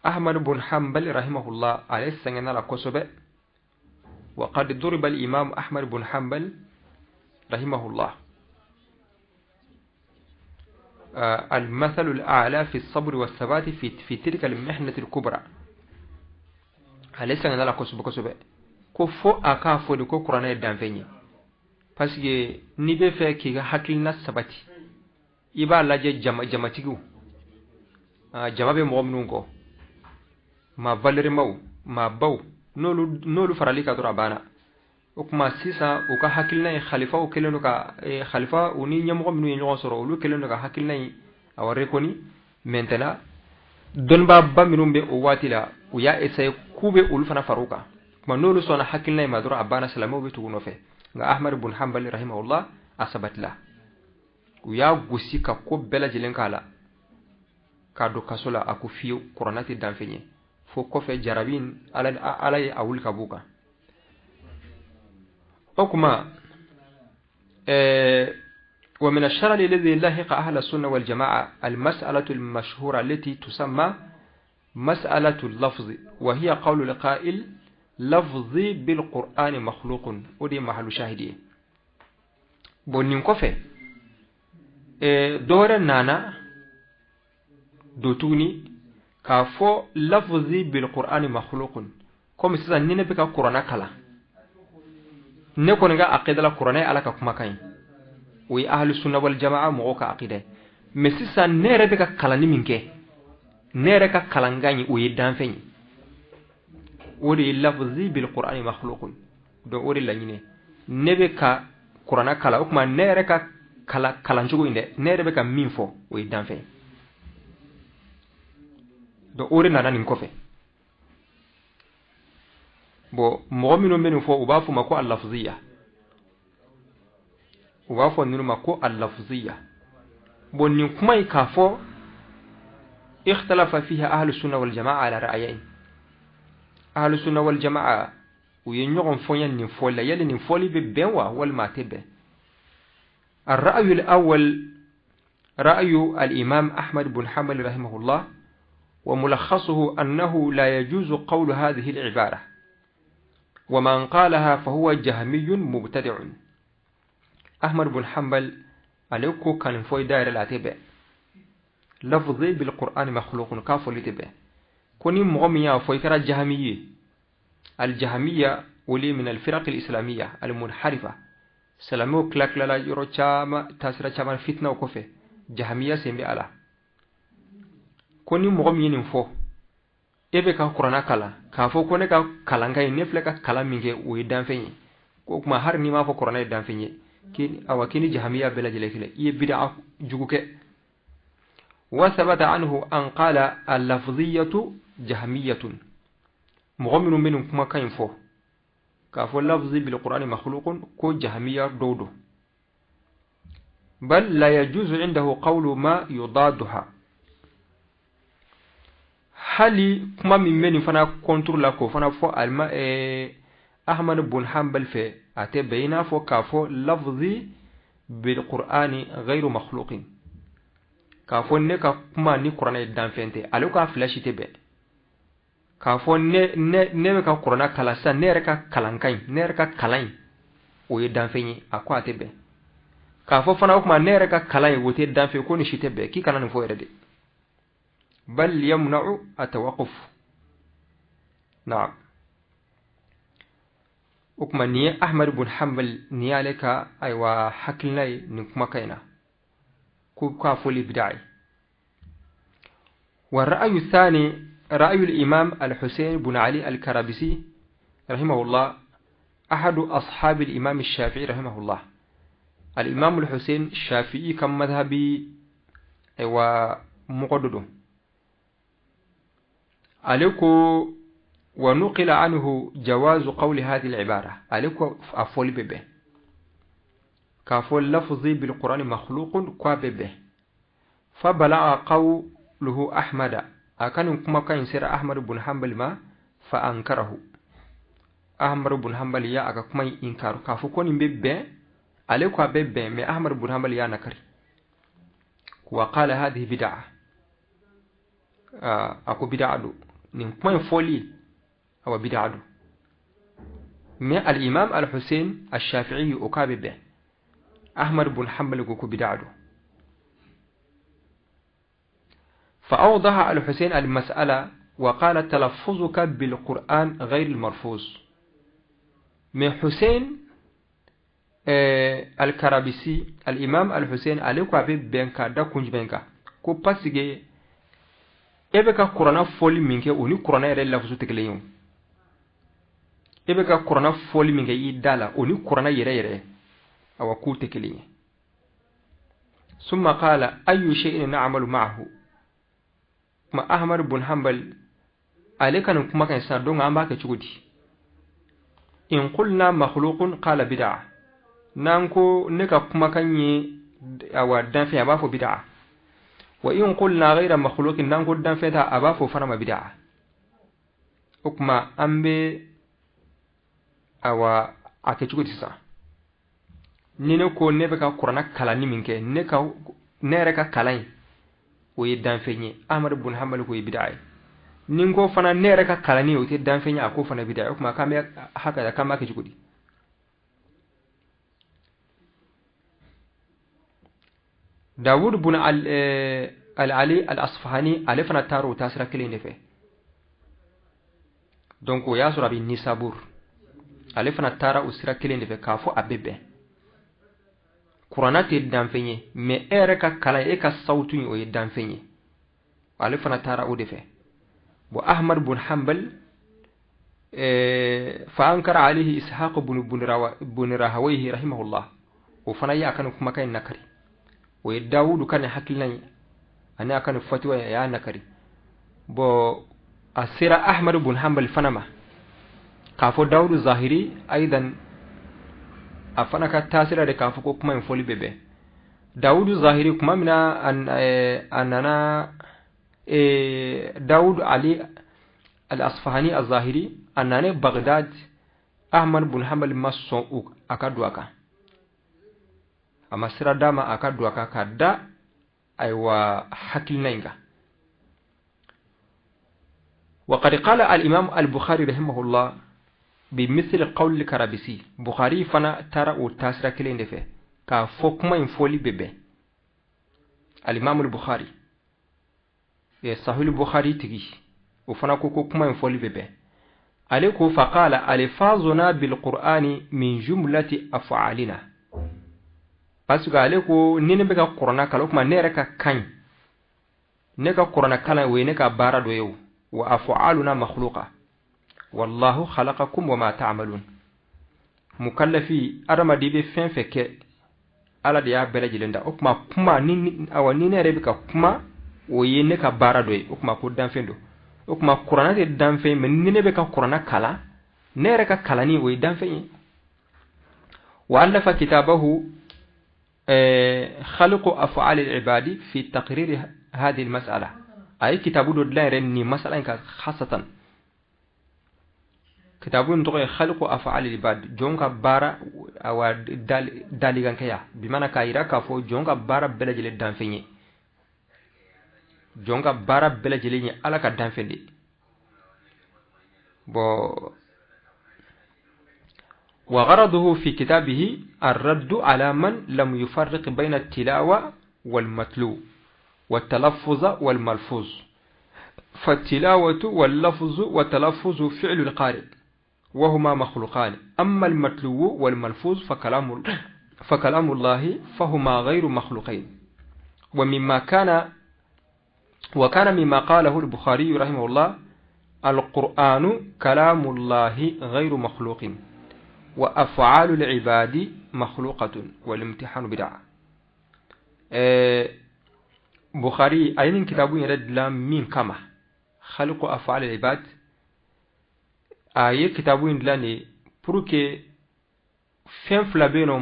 Ahmad bun Hanbal rahimahullah ale sɛgɛnna la kosɛbɛ. Wa qad duriba al-imam Ahmad bun Hanbal rahimahullah المثل الأعلى في الصبر والثبات في تلك المحنة الكبرى. Ale sɛgɛnna la kosɛbɛ kosɛbɛ. Ko fo a k'a fɔ de ko kuranɛ ye danfɛn ye. Parce que n'i bɛ fɛ k'i ka hakilina sabati, i b'a lajɛ jamatigiw, jama bɛ mɔgɔ minnu kɔ, maa valerimaw, maa baw, N'olu farali ka dɔrɔn a banna. O tuma sisan u ka hakilina in khalifaw kɛlen don ka khalifa u ni ɲɛmɔgɔ minnu ye ɲɔgɔn sɔrɔ, olu kɛlen don ka hakilina in awa reconnu. Maintenant, dɔnnibaaba minnu bɛ o waati la, u y'a essayer k'u bɛ olu fana fara u kan. Tuma n'olu sɔnna hakilina in ma dɔrɔn, a banna, silamɛw bɛ tugu nɔfɛ. Nka Ahmad bun Hanbali rahimahullah, a sabatila. U y'a gosi ka ko bɛɛ lajɛlen k'a la k'a don kaso la. A ko fiyewu, kuranna tɛ danfɛn ye. Fo kɔfɛ jarabi in, Ala ye a wuli ka b'u kan. O kuma ومن الشرر الذي لحق أهل السنة والجماعة المسألة المشهورة التي تسمى مسألة اللفظ، وهي قول القائل: لفظي بالقرآن مخلوق. ودي محل شاهدي. Bon, nin kɔfɛ, dɔ wɛrɛ nana do tuguni k'a fɔ لفظي بالقرآن مخلوق. Komi sisan ni ne bɛ ka kuranna kalan, ne kɔni ka aqida la, kuranɛ ye Ala ka kumakan ye, o ye ahlu sunna wal jamaa mɔgɔw ka aqida ye. Mais sisan ne yɛrɛ bɛ ka kalanni min kɛ, ne yɛrɛ ka kalankan ye, o ye danfɛn ye. O de ye لفظي بالقرآن مخلوق. Donc o de laɲini, ne bɛ ka kuranna kalan, o tuma ne yɛrɛ ka kalancogo in dɛ, ne yɛrɛ bɛ ka min fɔ, o ye danfɛn ye. Donc o de nana nin kɔfɛ. Bon, mɔgɔ minnu bɛ nin fɔ, u b'a fɔ ma ko اللفظية, u b'a fɔ ninnu ma ko اللفظية. Bon, nin kuma in k'a fɔ اختلف فيها أهل السنة والجماعة على رأيين. أهل السنة والجماعة u ye ɲɔgɔn fɔɲɛ nin fɔli la, yali nin fɔli bɛ bɛn wa walima a tɛ bɛn? الرأي الأول رأي الإمام أحمد بن حنبل رحمه الله، وملخصه أنه لا يجوز قول هذه العبارة، ومن قالها فهو جهمي مبتدع. أحمد بن حنبل ale ko ka nin fɔ i da yɛrɛ la, a tɛ bɛn. لفظي بالقرآن مخلوق, k'a fɔli tɛ bɛn. Ko ni mɔgɔ min y'a fɔ, i kɛra jahami ye. الجهمية ولي من الفرق الإسلامية المنحرفة. Silamɛw tila tilala yɔrɔ caman, taasira caman, fitinaw kɔfɛ, jahamiya sen bɛ a la. Ko ni mɔgɔ min ye nin fɔ, e bɛ ka kuranna kalan k'a fɔ ko ne ka kalankan ye, ne filɛ ka kalan min kɛ, o ye danfɛn ye, ko o tuma hali n'i m'a fɔ kuranna ye danfɛn ye, awa k'i ni jahamiya bɛɛ lajɛlen kelen, i ye bid'a jugu kɛ. وثبت عنه أن قال: اللفظية جهمية. Mɔgɔ minnu bɛ nin kumakan in fɔ k'a fɔ لفظي بالقرآن مخلوق, ko jahamiya dɔw don. بل لا يجوز عنده قول ما يضادها. Hali kuma min bɛ nin fana contre la, k'o fana fɔ alima Ahmad bun Hanbal fɛ, a tɛ bɛn. I n'a fɔ k'a fɔ لفظي بالقرآن غير مخلوق, k'a fɔ ne ka kuma ni kuranɛ ye danfɛn tɛ, ale k'a fila si tɛ bɛn. K'a fɔ ne bɛ ka kuranɛ kalan sisan, ne yɛrɛ ka kalankan in, ne yɛrɛ ka kalan in, o ye danfɛn ye, a ko a tɛ bɛn. K'a fɔ fana o tuma ne yɛrɛ ka kalan in, o tɛ danfɛn, ko nin si tɛ bɛn, k'i kana nin fɔ yɛrɛ de. بل يمنع التوقف. نعم, o tuma nin ye Ahmad bun Hanbal, nin y'ale ka ayiwa hakilina ye nin kumakan in na, ko k'a fɔli bid'a ye. والرأي الثاني رأي الإمام الحسين بن علي الكرابسي رحمه الله، أحد أصحاب الإمام الشافعي رحمه الله. الإمام الحسين الشافعي ka مذهبي ومقدد عليكو. ونقل عنه جواز قول هذه العبارة. Ale ko a fɔli bɛ bɛn k'a fɔ لفظي بالقرآن مخلوق, k'a bɛ bɛn. فبلغ قوله أحمد, a ka nin kumakan in sera Ahmad bun Hanbal ma. فأنكره. Ahmad bun Hanbal ya a ka kuma in inkaru k'a fɔ ko nin bɛ bɛn. Ale ko a bɛ bɛn, mais Ahmad bun Hanbal y'a nakari. وقال هذه بدعة, a ko bid'a don nin kuma in fɔli, awa bid'a don. Mais al-imam al-Hussein al-Shafi'i, o k'a bɛ bɛn. Ahmad bun Hanbal ko bid'a don. فأوضح الحسين المسألة وقال: تلفظك بالقرآن غير الملفوظ. Mais حسين الكرابسي, الإمام الحسين, ale ko a bɛ bɛn ka da kun jumɛn kan? Ko parce que e bɛ ka kuranna fɔli min kɛ, o ni kuranna yɛrɛ lafusu tɛ kelen ye. E bɛ ka kuranna fɔli min kɛ i da la, o ni kuranna yɛrɛ yɛrɛ, awa, k'u tɛ kelen ye. Summa qala ayu shay'in na'malu ma'ahu. Kuma Ahmad bun Hanbal ale ka nin kumakan sisan, donc an b'a kɛ cogo di? In qulna makhluqun qala bid'a. N'an ko ne ka kumakan ye, awa, danfɛn, a b'a fɔ bid'a. Wa in qulna ghayra makhluqin, n'an ko danfɛn ta, a b'a fɔ fana ma bid'a. O kuma, an bɛ, awa, a kɛ cogo di sisan? Ni ne ko ne bɛ ka kuranna kalanni min kɛ, ne yɛrɛ ka kalan in, o ye danfɛn ye, Ahmad bun Hanbal ko ye bid'a ye. Ni n ko fana ne yɛrɛ ka kalanni, o tɛ danfɛn ye, a ko fana bid'a ye. O tuma, k'an bɛ hakɛ, k'an b'a kɛ cogo di? Dawud bun al-Ali al-Asfahani, ale fana taara o taasira kelen de fɛ. Donc o y'a sɔrɔ a bɛ Nisabur. Ale fana taara o sira kelen de fɛ k'a fɔ a bɛ bɛn, kuranna tɛ danfɛn ye, mais e yɛrɛ ka kalan, e ka sawutu in, o ye danfɛn ye. Ale fana taara o de fɛ. Bon, Ahmad bun Hanbal, fa ankara alayhi Ishaq bun Rahawayhi rahimahullah. O fana y'a ka nin kumakan in nakari. O ye Dawudu ka nin hakilina ye ani a ka nin fatiwa ye, a y'a nakari. Bon, a sera Ahmad bun Hanbal fana ma k'a fɔ Dawudu Zahiri aidan, a fana ka taasira de k'a fɔ ko kuma in fɔli bɛ bɛn. Dawudu Zahiri, kuma min na a nana, Dawud Ali al-Asfahani al-Zahiri, a nana Bagdad, Ahmad bun Hanbal ma sɔn a ka don a kan. A ma sira d'a ma a ka don a kan ka da, ayiwa, hakilina in kan. وقد قال الإمام البخاري رحمه الله بمثل قول الكرابسي. بخاري فنا ترى o taasira kelen de fɛ k'a fɔ kuma in fɔli bɛ bɛn. Al-Imam al-Bukhari, Sahih Bukhari tigi, o fana ko ko kuma in fɔli bɛ bɛn. Ale ko faqala alfazuna bil qur'ani min jumlati af'alina, parce que ale ko ni ne bɛ ka kuranna kalan, o kuma ne yɛrɛ ka kan, ne ka kuranna kalan, o ye ne ka baara dɔ ye. O wa af'aluna makhluqa wallahu khalaqakum wa ma ta'malun. Mukallafi adamaden bɛ fɛn fɛn kɛ, Ala de y'a bɛɛ lajɛlen da. O kuma, kuma ni, awa, ni ne yɛrɛ bɛ ka kuma, o ye ne ka baara dɔ ye. O kuma ko danfɛn don. O kuma, kuranna tɛ danfɛn, mais ni ne bɛ ka kuranna kalan, ne yɛrɛ ka kalanni, o ye danfɛn ye. Wa allafa kitabahu khalqu af'al al-ibadi fi taqrir hadhihi al-mas'ala. A ye kitabu dɔ dilan yɛrɛ nin masala in kan khasatan. Kitabu in tɔgɔ ye khalqu af'al al-ibad, jɔn ka baara, awa, daligankɛya bimana, k'a yira k'a fɔ jɔn ka baara bɛɛ lajɛlen danfɛn ye, jɔn ka baara bɛɛ lajɛlen ye Ala ka danfɛn de. Bon, وغرضه في كتابه الرد على من لم يفرق بين التلاوة والمتلو والتلفظ والملفوظ، فالتلاوة واللفظ والتلفظ فعل القارئ وهما مخلوقان، أما المتلو والملفوظ فكلام الله فهما غير مخلوقين. ومما كان وكان مما قاله البخاري رحمه الله: القرآن كلام الله غير مخلوق، وأفعال العباد مخلوقة، والامتحان بدعة. بخاري أين كتابه يرد من كما خلق أفعال العباد آية كتابه يدلاني pour que fɛn fila bɛ yen nɔ,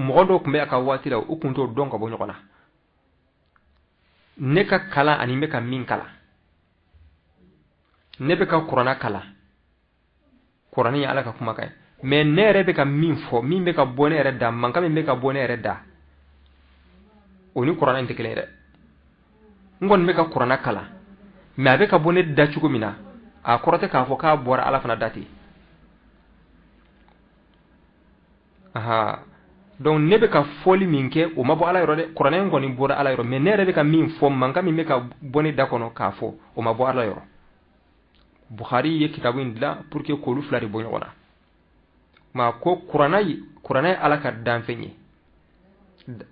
mɔgɔ dɔw tun bɛ a ka waati la, u kun t'o dɔn ka bɔ ɲɔgɔn na. Ne ka kalan ani n bɛ ka min kalan, ne bɛ ka kuranna kalan, kuranɛ ye Ala ka kumakan ye, mais ne yɛrɛ bɛ ka min fɔ, min bɛ ka bɔ ne yɛrɛ da, mankan min bɛ ka bɔ ne yɛrɛ da, o ni kuranɛ in tɛ kelen ye dɛ. N kɔni bɛ ka kuranɛ kalan, mais a bɛ ka bɔ ne da cogo min na, a kɔrɔ tɛ k'a fɔ k'a bɔra Ala fana da ten. Aha, donc ne bɛ ka fɔli min kɛ, o ma bɔ Ala yɔrɔ dɛ. Kuranɛ in kɔni bɔra Ala yɔrɔ, mais ne yɛrɛ bɛ ka min fɔ, mankan min bɛ ka bɔ ne da kɔnɔ k'a fɔ, o ma bɔ Ala yɔrɔ. Bukhari ye kitabu in dilan pour que k'olu fila de bɔ ɲɔgɔn na. Ma ko kuranɛ ye Ala ka danfɛn ye,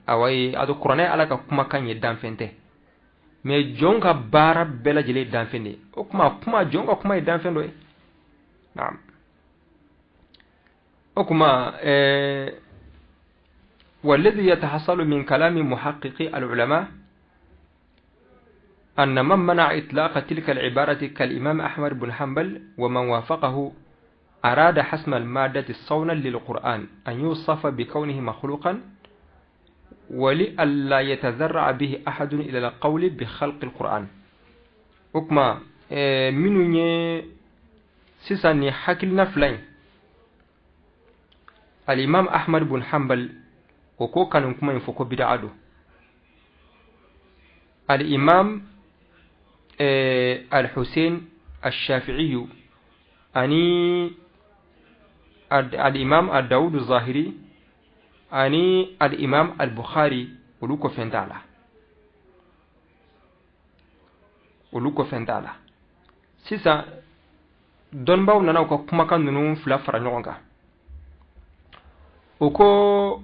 awa, ye a to kuranɛ ye Ala ka kumakan ye, danfɛn tɛ, mais jɔn ka baara bɛɛ lajɛlen ye danfɛn de ye. O kuma, jɔn ka kuma ye danfɛn dɔ ye. Naam. O kuma والذي يتحصل من كلام محققي العلماء أن من منع إطلاق تلك العبارة كالإمام أحمد بن حنبل ومن وافقه أراد حسم المادة الصونا للقرآن أن يوصف بكونه مخلوقا ولئلا يتذرع به أحد إلى القول بخلق القرآن. وكما minnu sisan ni hakilina fila in, Al-Imam Ahmad bin Hanbal o ko kanu kuma in fɔ ko bid'a don. Al-Imam Al-Hussein Al-Shafi'i ani Al-Imam Al-Dawud Zahiri ani Al-Imam Al-Bukhari olu ko fɛn t'a la, olu ko fɛn t'a la. Sisan dɔnnibaw nana u ka kumakan ninnu fila fara ɲɔgɔn kan. O ko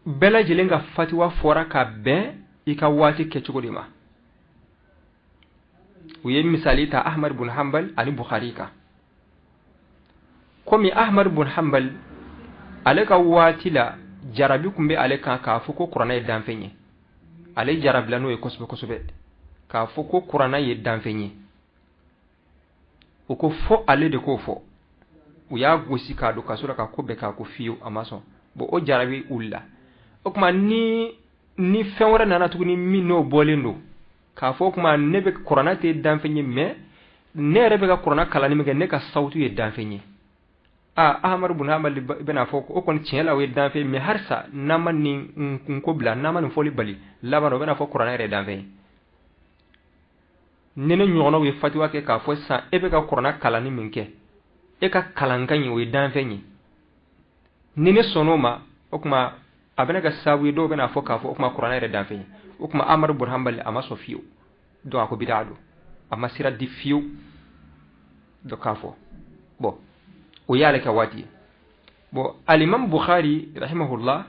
bɛɛ lajɛlen ka fatiwa fɔra ka bɛn i ka waati kɛcogo de ma. U ye misali ta Ahmad bin Hanbal ani Bukhari kan. Komi Ahmad bin Hanbal ale ka waati la jarabi tun bɛ ale kan k'a fɔ ko kuranɛ ye danfɛn ye. Ale jarabila n'o ye kosɛbɛ kosɛbɛ k'a fɔ ko kuranɛ ye danfɛn ye. O ko fɔ ale de k'o fɔ. U y'a gosi k'a don kaso la ka ko bɛɛ k'a ko fiyewu, a ma sɔn. Bon, o jarabi wulila. O tuma ni fɛn wɛrɛ nana tuguni min n'o bɔlen don k'a fɔ o tuma ne bɛ kuranɛ tɛ danfɛn ye, mais ne yɛrɛ bɛ ka kuranɛ kalanni min kɛ ne ka sawutu ye danfɛn ye. Ahmad bin Hanbal bɛna fɔ o kɔni tiɲɛ la o ye danfɛn ye, mais halisa n'an ma nin ko bila, n'an ma nin fɔli bali, laban o bɛna fɔ kuranɛ yɛrɛ ye danfɛn ye. Ni ne ɲɔgɔnnaw ye fatiwa kɛ k'a fɔ sisan e bɛ ka kuranɛ kalanni min kɛ, e ka kalankan ye o ye danfɛn ye. Ni ne sɔnn'o ma, o tuma a bɛna kɛ sababu ye dɔw bɛna fɔ k'a fɔ o tuma kuranɛ yɛrɛ danfɛn ye. O tuma Ahmad bin Hanbal a ma sɔn fiyewu, donc a ko bid'a don, a ma sira di fiyewu donc k'a fɔ. Bon, o y'ale ka waati ye. Bon, Al-Imam Bukhari rahimahullah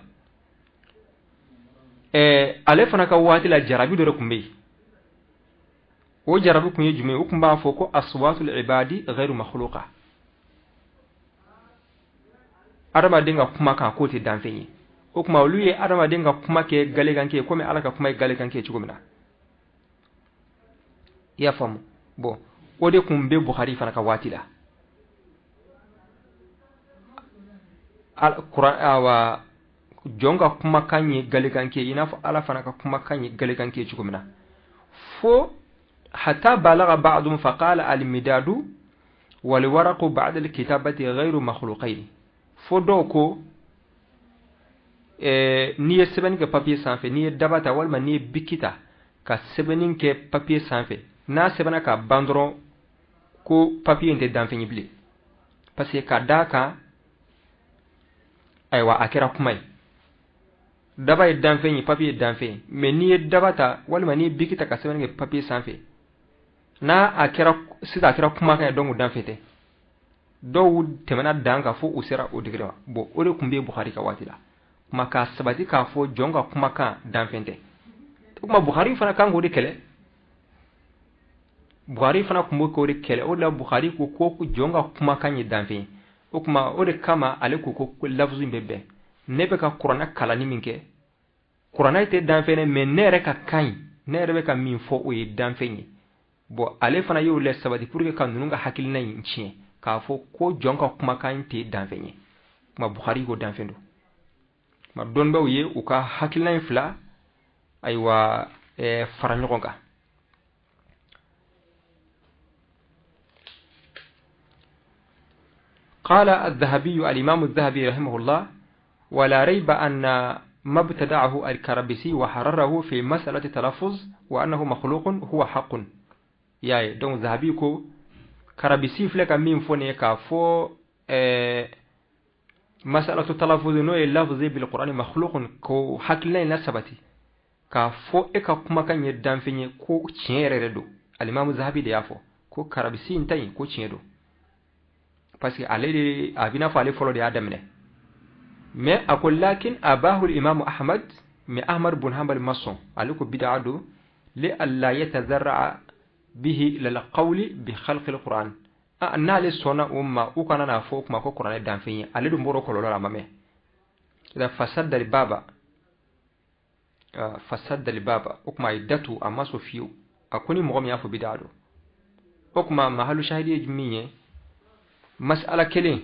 ale fana ka waati la jarabi dɔ de tun bɛ yen. O jarabi kun ye jumɛn ye? O tun b'a fɔ ko aswatul ibadi ghairu makhluqa, adamaden ka kuma kan k'o tɛ danfɛn ye. O tuma olu ye adamaden ka kuma kɛ galekanke ye, komi Ala ka kuma ye galekanke ye cogo min na. I y'a faamu? Bon, o de tun bɛ Bukhari fana ka waati la. Awa jɔn ka kumakan ye galekanke ye i n'a fɔ Ala fana ka kumakan ye galekanke ye cogo min na. Fo hatta balagha ba'dhum faqala al-midadu wal waraqu ba'da al-kitabati ghayru makhluqayn. Fo dɔw ko n'i ye sɛbɛnni kɛ papier sanfɛ, n'i ye daba ta walima n'i ye biki ta ka sɛbɛnni kɛ papier sanfɛ, n'a sɛbɛnna ka ban dɔrɔn ko papier in tɛ danfɛn ye bilen, parce que ka d'a kan ayiwa a kɛra kuma ye. Daba ye danfɛn ye, papier ye danfɛn ye, mais n'i ye daba ta walima n'i ye biki ta ka sɛbɛnni kɛ papier sanfɛ, n'a a kɛra sisan a kɛra kumakan ye, donc danfɛn tɛ. Dɔw tɛmɛna dan kan fo u sera o degré ma. Bon, o de tun bɛ Bukhari ka waati la. Kuma k'a sabati k'a fɔ jɔn ka kumakan danfɛn tɛ. O tuma Bukhari fana kan k'o de kɛlɛ. Bukhari fana tun b'o de kɛlɛ. O de la Bukhari ko ko jɔn ka kumakan ye danfɛn ye. O tuma o de kama ale ko ko lafuzu in bɛ bɛn. Ne bɛ ka kuranɛ kalanni min kɛ, kuranɛ tɛ danfɛn ye, mais ne yɛrɛ ka kan in, ne yɛrɛ bɛ ka min fɔ o ye danfɛn ye. Bon, ale fana y'o la sabati pour que ka ninnu ka hakilina in tiɲɛ k'a fɔ ko jɔn ka kumakan tɛ danfɛn ye. Kuma Bukhari ko danfɛn don. Kuma dɔnnibaw ye u ka hakilina in fila ayiwa fara ɲɔgɔn kan. قال الذهبي الإمام الذهبي رحمه الله: ولا ريب أن ما ابتدعه الكربسي وحرره في مسألة التلفظ وأنه مخلوق هو حق. yaye donc Zahabi ko Karabisi filɛ ka min fɔ nin ye k'a fɔ masalatu talaffuz n'o ye lafzi bil Qur'ani makhluqun, ko hakilina in la sabati k'a fɔ e ka kumakan ye danfɛn ye, ko tiɲɛ yɛrɛ yɛrɛ don. Alimamu Zahabi de y'a fɔ ko Karabisi in ta in ko tiɲɛ don, parce que ale de a b'i n'a fɔ ale fɔlɔ de y'a daminɛ. Mais a ko lakin abahu al-imamu Ahmad, mais Ahmad bun Hanbal ma sɔn, ale ko bid'a don, li alla yatazarra'a bihi ila al-qawli bi khalqi al-Qur'an. N'ale sɔnna o ma, u kana n'a fɔ o kuma ko kuranɛ danfɛn ye, ale dun bɔra kɔlɔlɔ la, a ma mɛn. Fasadda baba, fasadda baba, o kuma a ye datu, a ma sɔn fiyewu. A ko ni mɔgɔ min y'a fɔ bid'a don. O kuma mahalu shahidi ye min ye, mas'ala kelen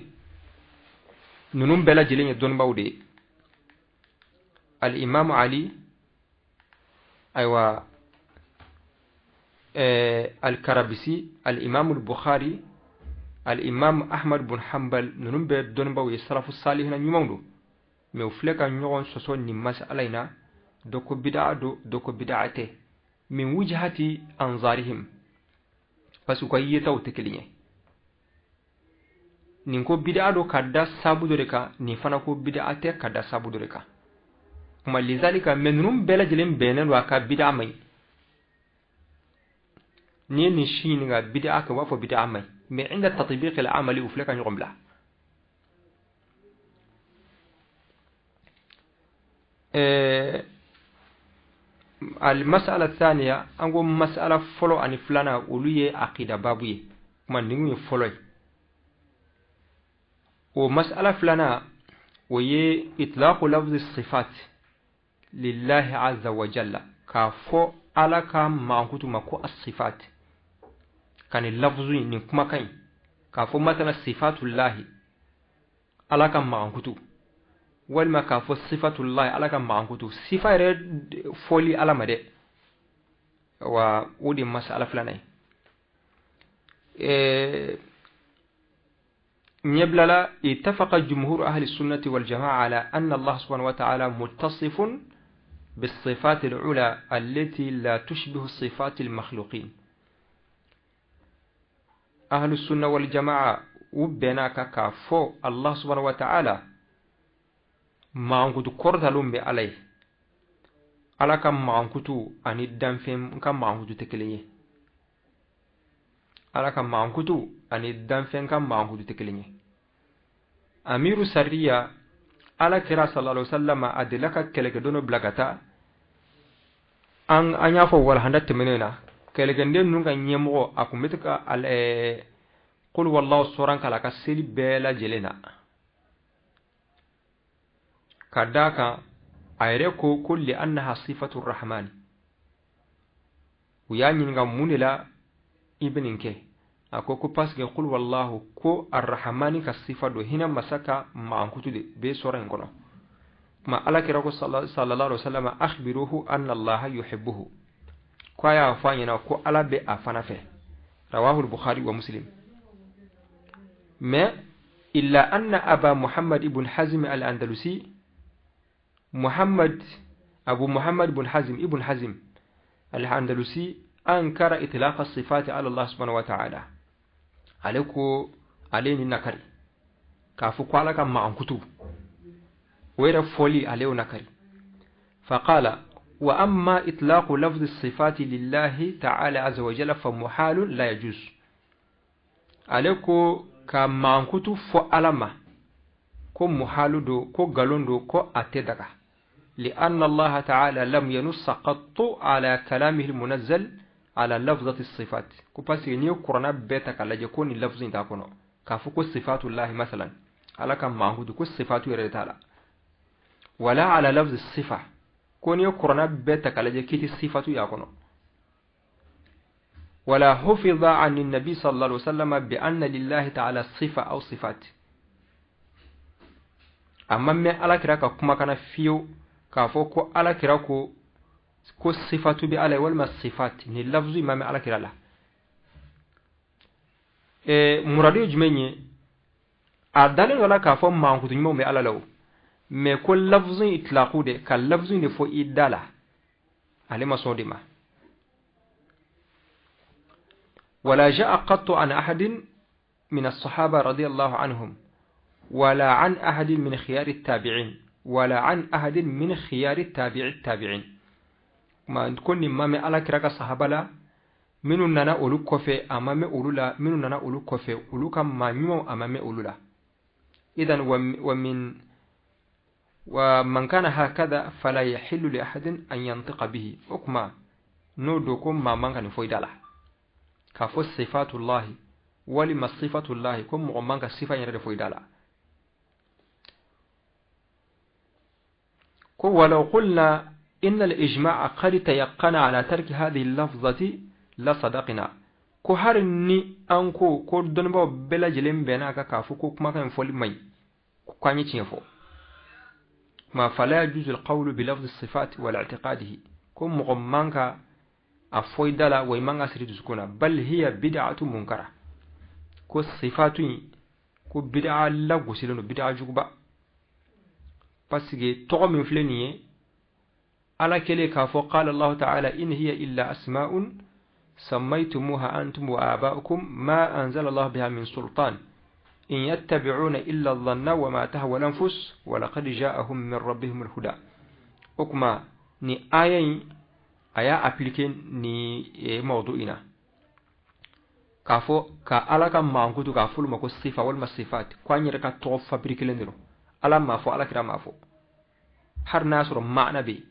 ninnu bɛɛ lajɛlen ye dɔnnibaw de ye. Al-imamu Ali, ayiwa, al-Karabisi, al-imamu al-Bukhari, al-imamu Ahmad bin Hanbal, ninnu bɛɛ dɔnnibaw ye, salafu salihina ɲumanw don. Mais u filɛ ka ɲɔgɔn sɔsɔ nin mas'ala in na, dɔ ko bid'a don, dɔ ko bid'a tɛ, min wujhati anzarihim, parce que u ka yetaw tɛ kelen ye. Nin ko bid'a don ka da sabu dɔ de kan, nin fana ko bid'a tɛ ka da sabu dɔ de kan. Kuma lizalika, mais ninnu bɛɛ lajɛlen bɛnnen don a ka bid'a man ɲi. N'i ye nin si ɲininka bid'a kɛ, u b'a fɔ bid'a man ɲi, mais inda tatbiq al-amali, u filɛ ka ɲɔgɔn bila. Al-mas'ala ath-thaniya, an ko mas'ala fɔlɔ ani filanan, olu ye aqida babu ye, kuma nin ye fɔlɔ ye. O mas'ala filanan, o ye itlaqu lafzi sifat lillahi azza wa jalla, k'a fɔ Ala ka mankutu ma ko as-sifat, ka nin lafzu in, nin kumakan in, k'a fɔ matala sifatullahi, Ala ka mankutu, walima k'a fɔ sifatullahi, Ala ka mankutu, sifa yɛrɛ fɔli Ala ma dɛ. Wa o de mas'ala filanan ye. Ɲɛbilala, ittafaqa jumhur ahli sunnati wal jama'a ala anna Allah subhanahu wa ta'ala muttasifun بالصفات العلى التي لا تشبه صفات المخلوقين. أهل السنة والجماعة وبناك كافو الله سبحانه وتعالى mankutu kɔrɔtalen bɛ Ala ye. Ala ka mankutu ani danfɛn ka mankutu tɛ kelen ye. Ala ka mankutu ani danfɛn ka mankutu tɛ kelen ye. Amiru Sariya, Ala kira sallallahu alaihi wasallam a delila ka kɛlɛkɛden dɔ bila ka taa. An y'a fɔ walahanda tɛmɛnen na, kɛlɛkɛden ninnu ka ɲɛmɔgɔ, a kun bɛ to ka qul wallahu sɔran k'a la ka seli bɛɛ lajɛlen na. Ka d'a kan a yɛrɛ ko ko li annaha sifatu rahmani. U y'a ɲininka mun de la i bɛ nin kɛ, a ko ko parce que qul wallahu ko arrahmani ka sifa don, hinɛ masa ka mankutu de bɛ sɔrɔ in kɔnɔ. Kuma Ala kira ko sallallahu alaihi wasallam, akhbiruhu anna Allaha yuhibbuhu, ko a y'a fɔ a ɲɛna ko Ala bɛ a fana fɛ. Rawahu al-Bukhari wa Muslim. Mais illa anna Aba Muhammad ibn Hazm al-Andalusi, Muhammad Abu Muhammad ibn Hazm al-Andalusi ankara itlaq as-sifat ala Allah subhanahu wa ta'ala. Ale ko ale ni nakari k'a fɔ ko Ala ka mankutu o yɛrɛ fɔli, ale y'o nakari. Faqala wa amma itlaqu lafzi as-sifati lillahi ta'ala azza wa jalla fa muhalun la yajuz. Ale ko ka mankutu fɔ Ala ma ko muhalu do, ko galon do, ko a tɛ daga. لأن الله تعالى لم ينص قط على كلامه المنزل على لفظة الصفات. ko parce que n'i ye kuranna bɛɛ ta k'a lajɛ ko nin lafzu in t'a kɔnɔ, k'a fɔ ko sifatullahi masalan, Ala ka mankutu ko sifatu yɛrɛ de t'a la. Wala ala lafzi sifa, ko n'i ye kuranna bɛɛ ta k'a lajɛ k'i tɛ sifatu y'a kɔnɔ. Wala hufiza an nabi sallallahu alaihi wasallam bi anna lillahi ta'ala sifa aw sifat. A ma mɛn Ala kira ka kumakan na fiyewu k'a fɔ ko Ala kira ko ko sifatu bɛ Ala ye walima sifat, ni lafzu ma mɛn Ala kira la. Muradu ye jumɛn ye? A dalen dɔ la k'a fɔ mankutu ɲumanw bɛ Ala la o, mais ko lafzu in itlaqu de, ka lafzu in de fɔ i da la, ale ma sɔn o de ma. Wala ja'a qattu an ahadin min as-sahaba radiyallahu anhum wala an ahadin min khiyari at-tabi'in wala an ahadin min khiyari tabi'i tabi'in. Ma ko nin ma mɛn Ala kira ka sahaba la, minnu nana olu kɔfɛ a ma mɛn olu la, minnu nana olu kɔfɛ olu ka maa ɲumanw a ma mɛn olu la. Idan wa min wa man kana hakada fala yahillu li ahadin an yantiqa bihi. O kuma n'o don ko maa man ka nin fɔ i da la k'a fɔ sifatullahi, Walima sifatullahi, ko mɔgɔ man ka sifa yɛrɛ de fɔ i da la. Ko walaw qulna inna al-ijma'a qad tayaqqana ala tarki hadhihi al-lafzati la sadaqna. Ko hari ni an ko ko dɔnnibaaw bɛɛ lajɛlen bɛnna a kan k'a fɔ ko kumakan in fɔli man ɲi, ko an ye tiɲɛ fɔ. Ma fala yajuzu al-qawlu bi lafzi as-sifat wala i'tiqadihi, ko mɔgɔ man ka a fɔ i da la wa i man ka siri dusukun na. Bal hiya bid'atu munkara, ko sifatu in ko bid'a lagosilen don, bid'a juguba. Parce que tɔgɔ min filɛ nin ye, Ala kɛlen k'a fɔ qala Allahu ta'ala in hiya illa asma'un sammaytumuha antum wa aba'ukum ma anzala Allahu biha min sultan in yattabi'una illa adh-dhanna wa ma tahwa al-anfus wa laqad ja'ahum min rabbihim al-huda. O kuma ni aya in a y'a appliquer ni mawdu'i na, k'a fɔ ka Ala ka mankutu k'a fɔ olu ma ko sifa walima sifat, ko an yɛrɛ ka tɔgɔ fabriquelen de don, Ala m'a fɔ, Ala kira m'a fɔ, hali n'a y'a sɔrɔ maana bɛ yen,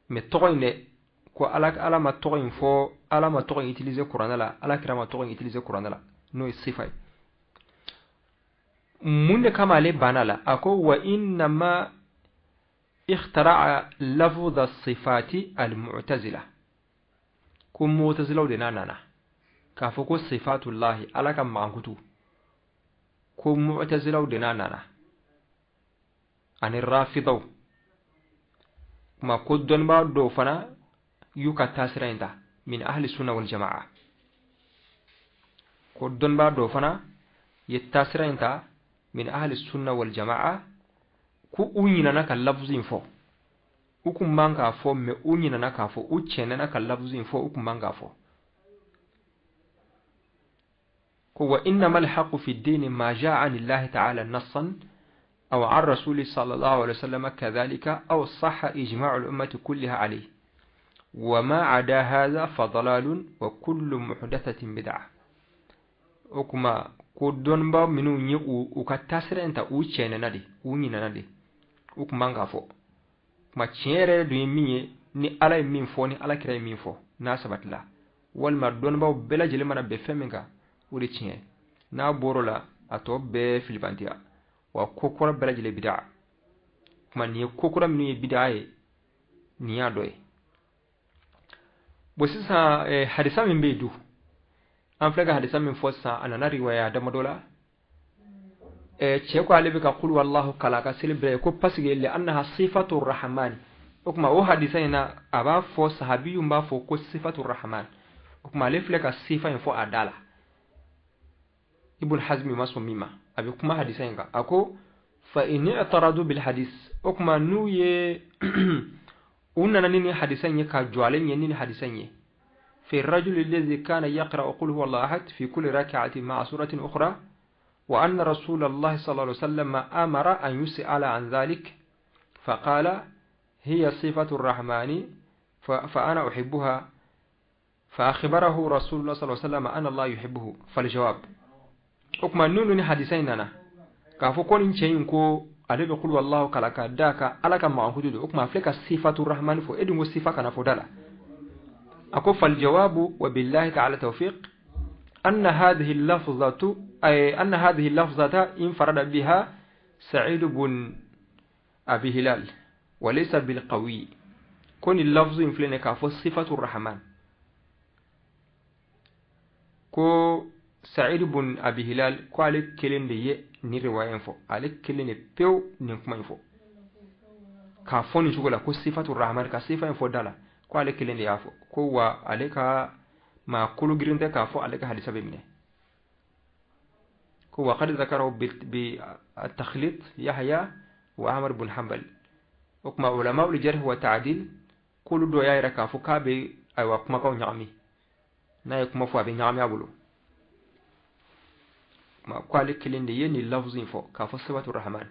mais tɔgɔ in dɛ, ko Ala ma tɔgɔ in fɔ, Ala ma tɔgɔ in utiliser kuranɛ la, Ala kira ma tɔgɔ in utiliser kuranɛ la, n'o ye sifa ye. Mun de kama ale banna la? A ko wa innama ikhtara'a lafdha sifati al-mu'tazila, ko mu'tazilaw de n'a nana k'a fɔ ko sifatullahi, Ala ka mankutu, ko mu'tazilaw de n'a nana ani rafidaw. Kuma ko dɔnnibaa dɔw fana y'u ka taasira in ta min ahli sunna wal jama'a, ko dɔnnibaa dɔw fana ye taasira in ta min ahli sunna wal jama'a, ko u ɲinana ka lafzu in fɔ, u kun man k'a fɔ, mais u ɲinana k'a fɔ, u cɛnana ka lafzu in fɔ, u kun man k'a fɔ. Ko wa innama alhaqu fi ddini ma jaa an illahi ta'ala nassan aw an rasuli sallallahu alaihi wasallam kadhalika aw sahha ijma'u al-ummati kulliha alayhi wa ma ada hadha fa dalalun wa kullu muhdathatin bid'ah. O kuma ko dɔnnibaa minnu ye u ka taasira in ta, u cɛnana de, u ɲinana de, u kun man k'a fɔ. Kuma tiɲɛ yɛrɛ dun ye min ye, ni Ala ye min fɔ, ni Ala kira ye min fɔ, n'a sabatila, walima dɔnnibaaw bɛɛ lajɛlen mana bɛn fɛn min kan, o de tiɲɛ. N'a bɔr'o la, a tɔ bɛɛ filibantiya, wa ko kura bɛɛ lajɛlen bid'a. Kuma nin ye ko kura minnu ye bid'a ye, nin y'a dɔ ye. Bon sisan hadisa min bɛ yen du, an filɛ ka hadisa min fɔ sisan, a nana riwaya damadɔ la. Cɛ ko ale bɛ ka qul wallahu kala ka seli bɛɛ ye, ko parce que li annaha sifatu rahman. O kuma o hadisa in na, a b'a fɔ sahabiyun b'a fɔ ko sifatu rahman. O kuma ale filɛ ka sifa in fɔ a da la. Ibn Hazmi ma sɔn min ma, a bɛ kuma hadisa in kan. A ko fa in i'taradu bil hadis. O kuma n'u ye u nana ni hadisa in ye ka jɔ ale ɲɛ ni hadisa in ye. في الرجل الذي كان يقرأ قل هو الله أحد في كل ركعة مع سورة أخرى، وأن رسول الله صلى الله عليه وسلم أمر أن يسأل عن ذلك فقال هي صفة الرحمن فأنا أحبها، فأخبره رسول الله صلى الله عليه وسلم أن الله يحبه. فالجواب أكما نوني حديثين أنا كافو كون إن كو ale bɛ kulu wallahu kala ka da ka Ala ka mankutu don. O kuma filɛ ka sifatu rahmani fɔ, e dun ko sifa kana fɔ da la. أقول فالجواب وبالله تعالى توفيق أن هذه اللفظة أي أن هذه اللفظة انفرد بها سعيد بن أبي هلال وليس بالقوي. كون اللفظ انفلنك صفة الرحمن، كو سعيد بن أبي هلال كو عليك كلين دي ni riwaya info ale kelen de pewu nin kuma in fɔ k'a fɔ nin cogo la ko sifatu rahman, ka sifa in fɔ da la, ko ale kelen de y'a fɔ, ko wa ale ka maa kolo girin tɛ k'a fɔ ale ka hadisa bɛ minɛ. Ko wa qad zakarahu bi at-takhlit Yahya wa Ahmad bin Hanbal. O kuma ulama ul jarh wa ta'dil k'olu dɔ y'a yira k'a fɔ k'a bɛ ayiwa kumakanw ɲagami, n'a ye kuma fɔ a bɛ ɲagami a bolo. Ma ko ale kelen de ye nin lafzu in fɔ k'a fɔ sifatu rahman,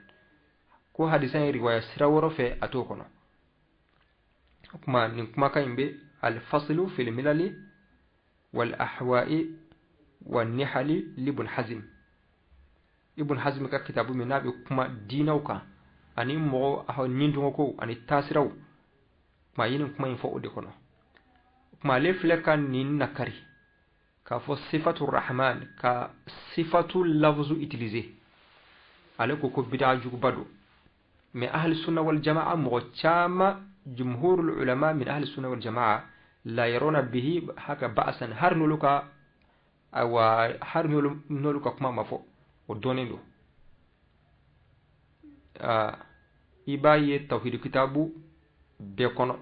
ko hadisa in riwaya sira wɔɔrɔ fɛ a t'o kɔnɔ. O kuma nin kumakan in bɛ al-faslu fil milali wal ahwa'i wan nihali li Ibn Hazm. Ibn Hazm ka kitabu min n'a bɛ kuma diinɛw kan ani mɔgɔ nindungɔkow ani taasiraw, kuma ye nin kuma in fɔ o de kɔnɔ. Kuma ale filɛ ka nin nakari K'a fɔ sifatu rahman ka sifatu lafzu utiliser, ale ko ko bid'a juguba don. Mais ahli sunna wal jama'a mɔgɔ caman, jumhurul ulama min ahli sunna wal jama'a la yarona bihi haka ba'san, har n'olu ka awa har n'olu ka kuma ma fɔ, o dɔnnen don. I b'a ye tawhid kitabu bɛɛ kɔnɔ,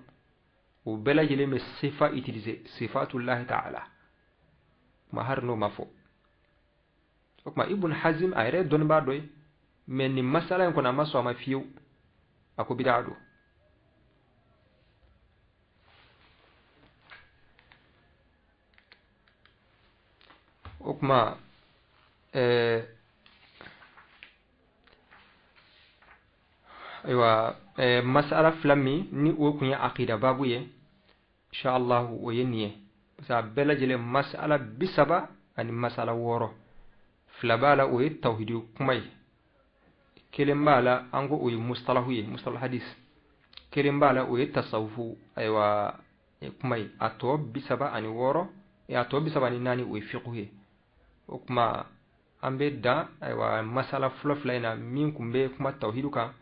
o bɛɛ lajɛlen bɛ sifa utiliser, sifatullahi ta'ala, kuma har n'o ma fɔ. O kuma Ibn Hazm a yɛrɛ ye dɔnnibaa dɔ ye, mais nin masala in kɔnɔ a ma sɔn a ma fiyewu, a ko bid'a don. O kuma ayiwa, masala fila min ni o kun ye aqida babu ye, insha Allah o ye nin ye, parce que a bɛɛ lajɛlen masala 30 ani masala 6, fila b'a la o ye tawhidi kuma ye, kelen b'a la an ko o ye mustalahu ye, mustalah hadis, kelen b'a la o ye tasawufu ayiwa kuma ye, a tɔ 36, a tɔ 34 o ye fiqhu ye. O kuma an bɛ dan ayiwa masala fɔlɔ fila in na min kun bɛ kuma tawhidu kan,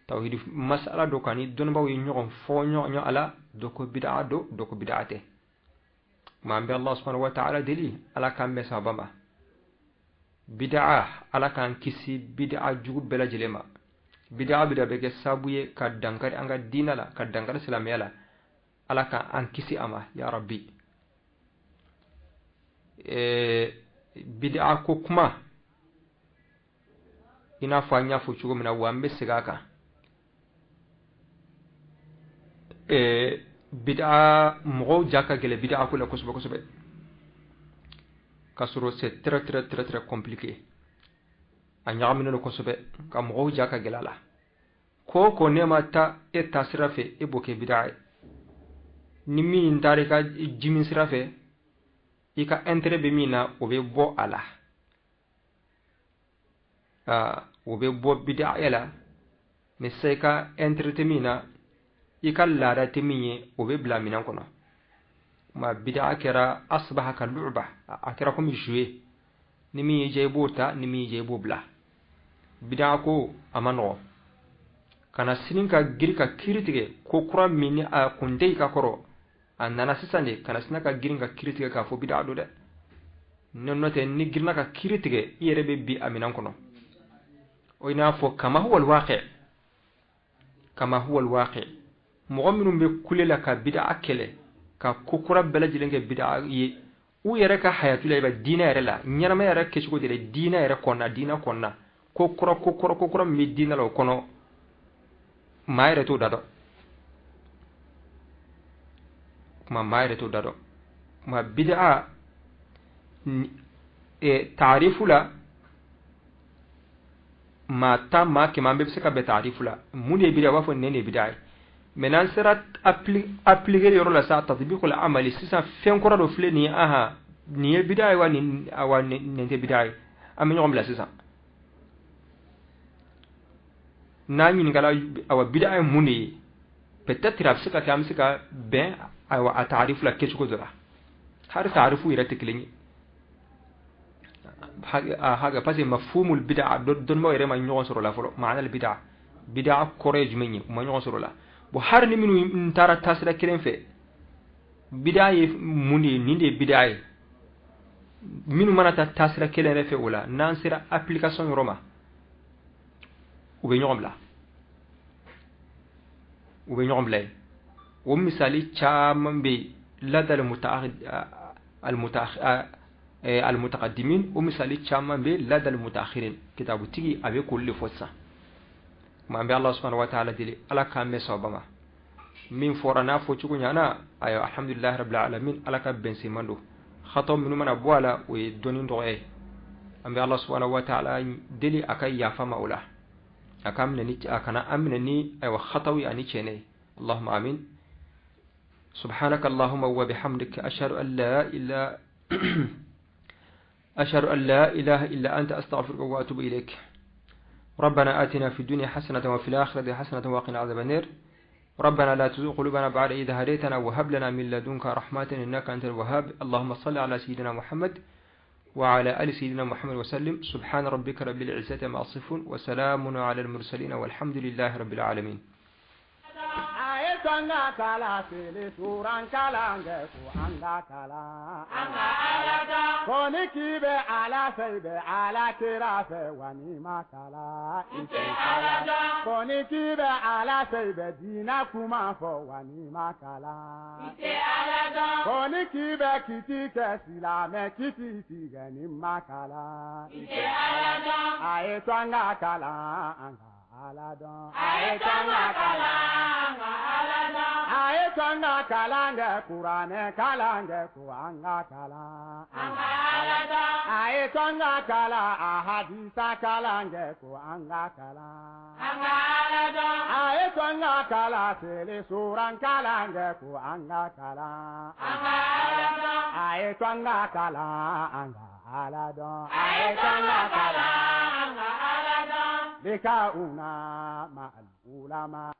tawhidi masala dɔ kan ni dɔnnibaaw ye ɲɔgɔn fɔ ɲɔgɔn a la, dɔ ko bid'a don, dɔ ko bid'a tɛ. Kuma an bɛ Allah subhanahu wa ta'ala deli Ala k'an bɛn sababa ma. Bid'a, Ala k'an kisi bid'a jugu bɛɛ lajɛlen ma. Bid'a bɛ kɛ sababu ye ka dankari an ka diinɛ la, ka dankari silamɛya la, Ala k'an kisi a ma ya Rabbi. Bid'a ko kuma i n'a fɔ an y'a fɔ cogo min na, wa an bɛ segin a kan. Bid'a mɔgɔw ja ka gɛlɛn bid'a ko la kosɛbɛ kosɛbɛ, k'a sɔrɔ c'est très très très très compliqué, a ɲagaminen don kosɛbɛ, ka mɔgɔw ja ka gɛlɛn a la. Ko o ko ne ma taa e ta sira fɛ, e b'o kɛ bid'a ye. Ni min taara i ka jimin sira fɛ, i ka intérêt bɛ min na, o bɛ bɔ a la, o bɛ bɔ bid'a la. Mais sisan i ka intérêt tɛ min na, i ka laada tɛ min ye, o bɛ bila minɛn kɔnɔ. Ma bid'a kɛra asbaha ka lu'ba, a kɛra komi jouet, ni min y'i diya i b'o ta, ni min y'i diya i b'o bila. Bid'a ko a ma nɔgɔn, kana sini ka girin ka kiiri tigɛ ko kura min ni a kun tɛ i ka kɔrɔ, a nana sisan de, kana sina ka girin ka kiiri tigɛ k'a fɔ bid'a don dɛ. N'o tɛ ni girinna ka kiiri tigɛ, i yɛrɛ bɛ bi a minɛn kɔnɔ. O i n'a fɔ kama huwa alwaqi, kama huwa alwaqi, mɔgɔ minnu bɛ kule la ka bid'a kɛlɛ, ka ko kura bɛɛ lajɛlen kɛ bid'a ye, u yɛrɛ ka hayatu la, i b'a diinɛ yɛrɛ la, ɲɛnamaya yɛrɛ kɛcogo de la, diinɛ yɛrɛ kɔnɔna, diinɛ kɔnɔna, ko kura ko kura ko kura min bɛ diinɛ la o kɔnɔ, maa yɛrɛ t'o da dɔn. Kuma maa yɛrɛ t'o da dɔn. Kuma bid'a taarifu la, maa 10 maa 100 an bɛɛ bɛ se ka bɛn taarifu la. Mun de ye bid'a ye? U b'a fɔ nin de ye bid'a ye. Mais n'an sera appliquer yɔrɔ la sa, tatbiqul amali, sisan fɛn kura dɔ filɛ nin ye, ahan nin ye bid'a ye wa nin awa nin tɛ bid'a ye, an bɛ ɲɔgɔn bila sisan. N'a ɲininkala awa bid'a ye mun de ye, peut-être a bɛ se ka kɛ an bɛ se ka bɛn ayiwa a taarifu la kɛcogo dɔ la, hali taarifu yɛrɛ tɛ kelen ye. Haka parce que mafhumul bid'a dɔnnibaaw yɛrɛ ma ɲɔgɔn sɔrɔ la fɔlɔ, ma'ana bid'a, bid'a kɔrɔ ye jumɛn ye, u ma ɲɔgɔn sɔrɔ la. Bon hali ni minnu taara taasira kelen fɛ, bid'a ye mun de ye, nin de ye bid'a ye, minnu mana taa taasira kelen yɛrɛ fɛ o la, n'an sera application yɔrɔ ma, u bɛ ɲɔgɔn bila, u bɛ ɲɔgɔn bila yen. O misali caman bɛ yen lada al-mutaqaddimin, o misali caman bɛ yen lada al-mutaakhirin. Kitabutigi a bɛ k'olu de fɔ sisan. Kuma an bɛ Allah subhanahu wa ta'ala deli Ala k'an bɛn sababa ma. Min fɔra n'a fɔ cogo ɲana, ayiwa alhamdulillahi rabbil alamin, Ala ka bɛnsenman don. Xatɔ minnu mana bɔ a la, o ye dɔnni dɔgɔya ye. An bɛ Allah subhanahu wa ta'ala deli a ka yafa ma o la, a k'an minɛ ni, a kana an minɛ ni ayiwa xataw ye ani tiɲɛnɛ ye. Allahumma amin. Subhanaka Allahumma wa bihamdika ashhadu an la ilaha ashhadu an la ilaha illa anta astaghfiruka wa atubu ilayk. ربنا آتنا في الدنيا حسنة وفي الآخرة حسنة وقنا عذاب النار. ربنا لا تزغ قلوبنا بعد إذ هديتنا وهب لنا من لدنك رحمة إنك أنت الوهاب. اللهم صل على سيدنا محمد وعلى آل سيدنا محمد وسلم. سبحان ربك رب العزة ما يصفون وسلام على المرسلين والحمد لله رب العالمين. لكاؤنا مع العلماء.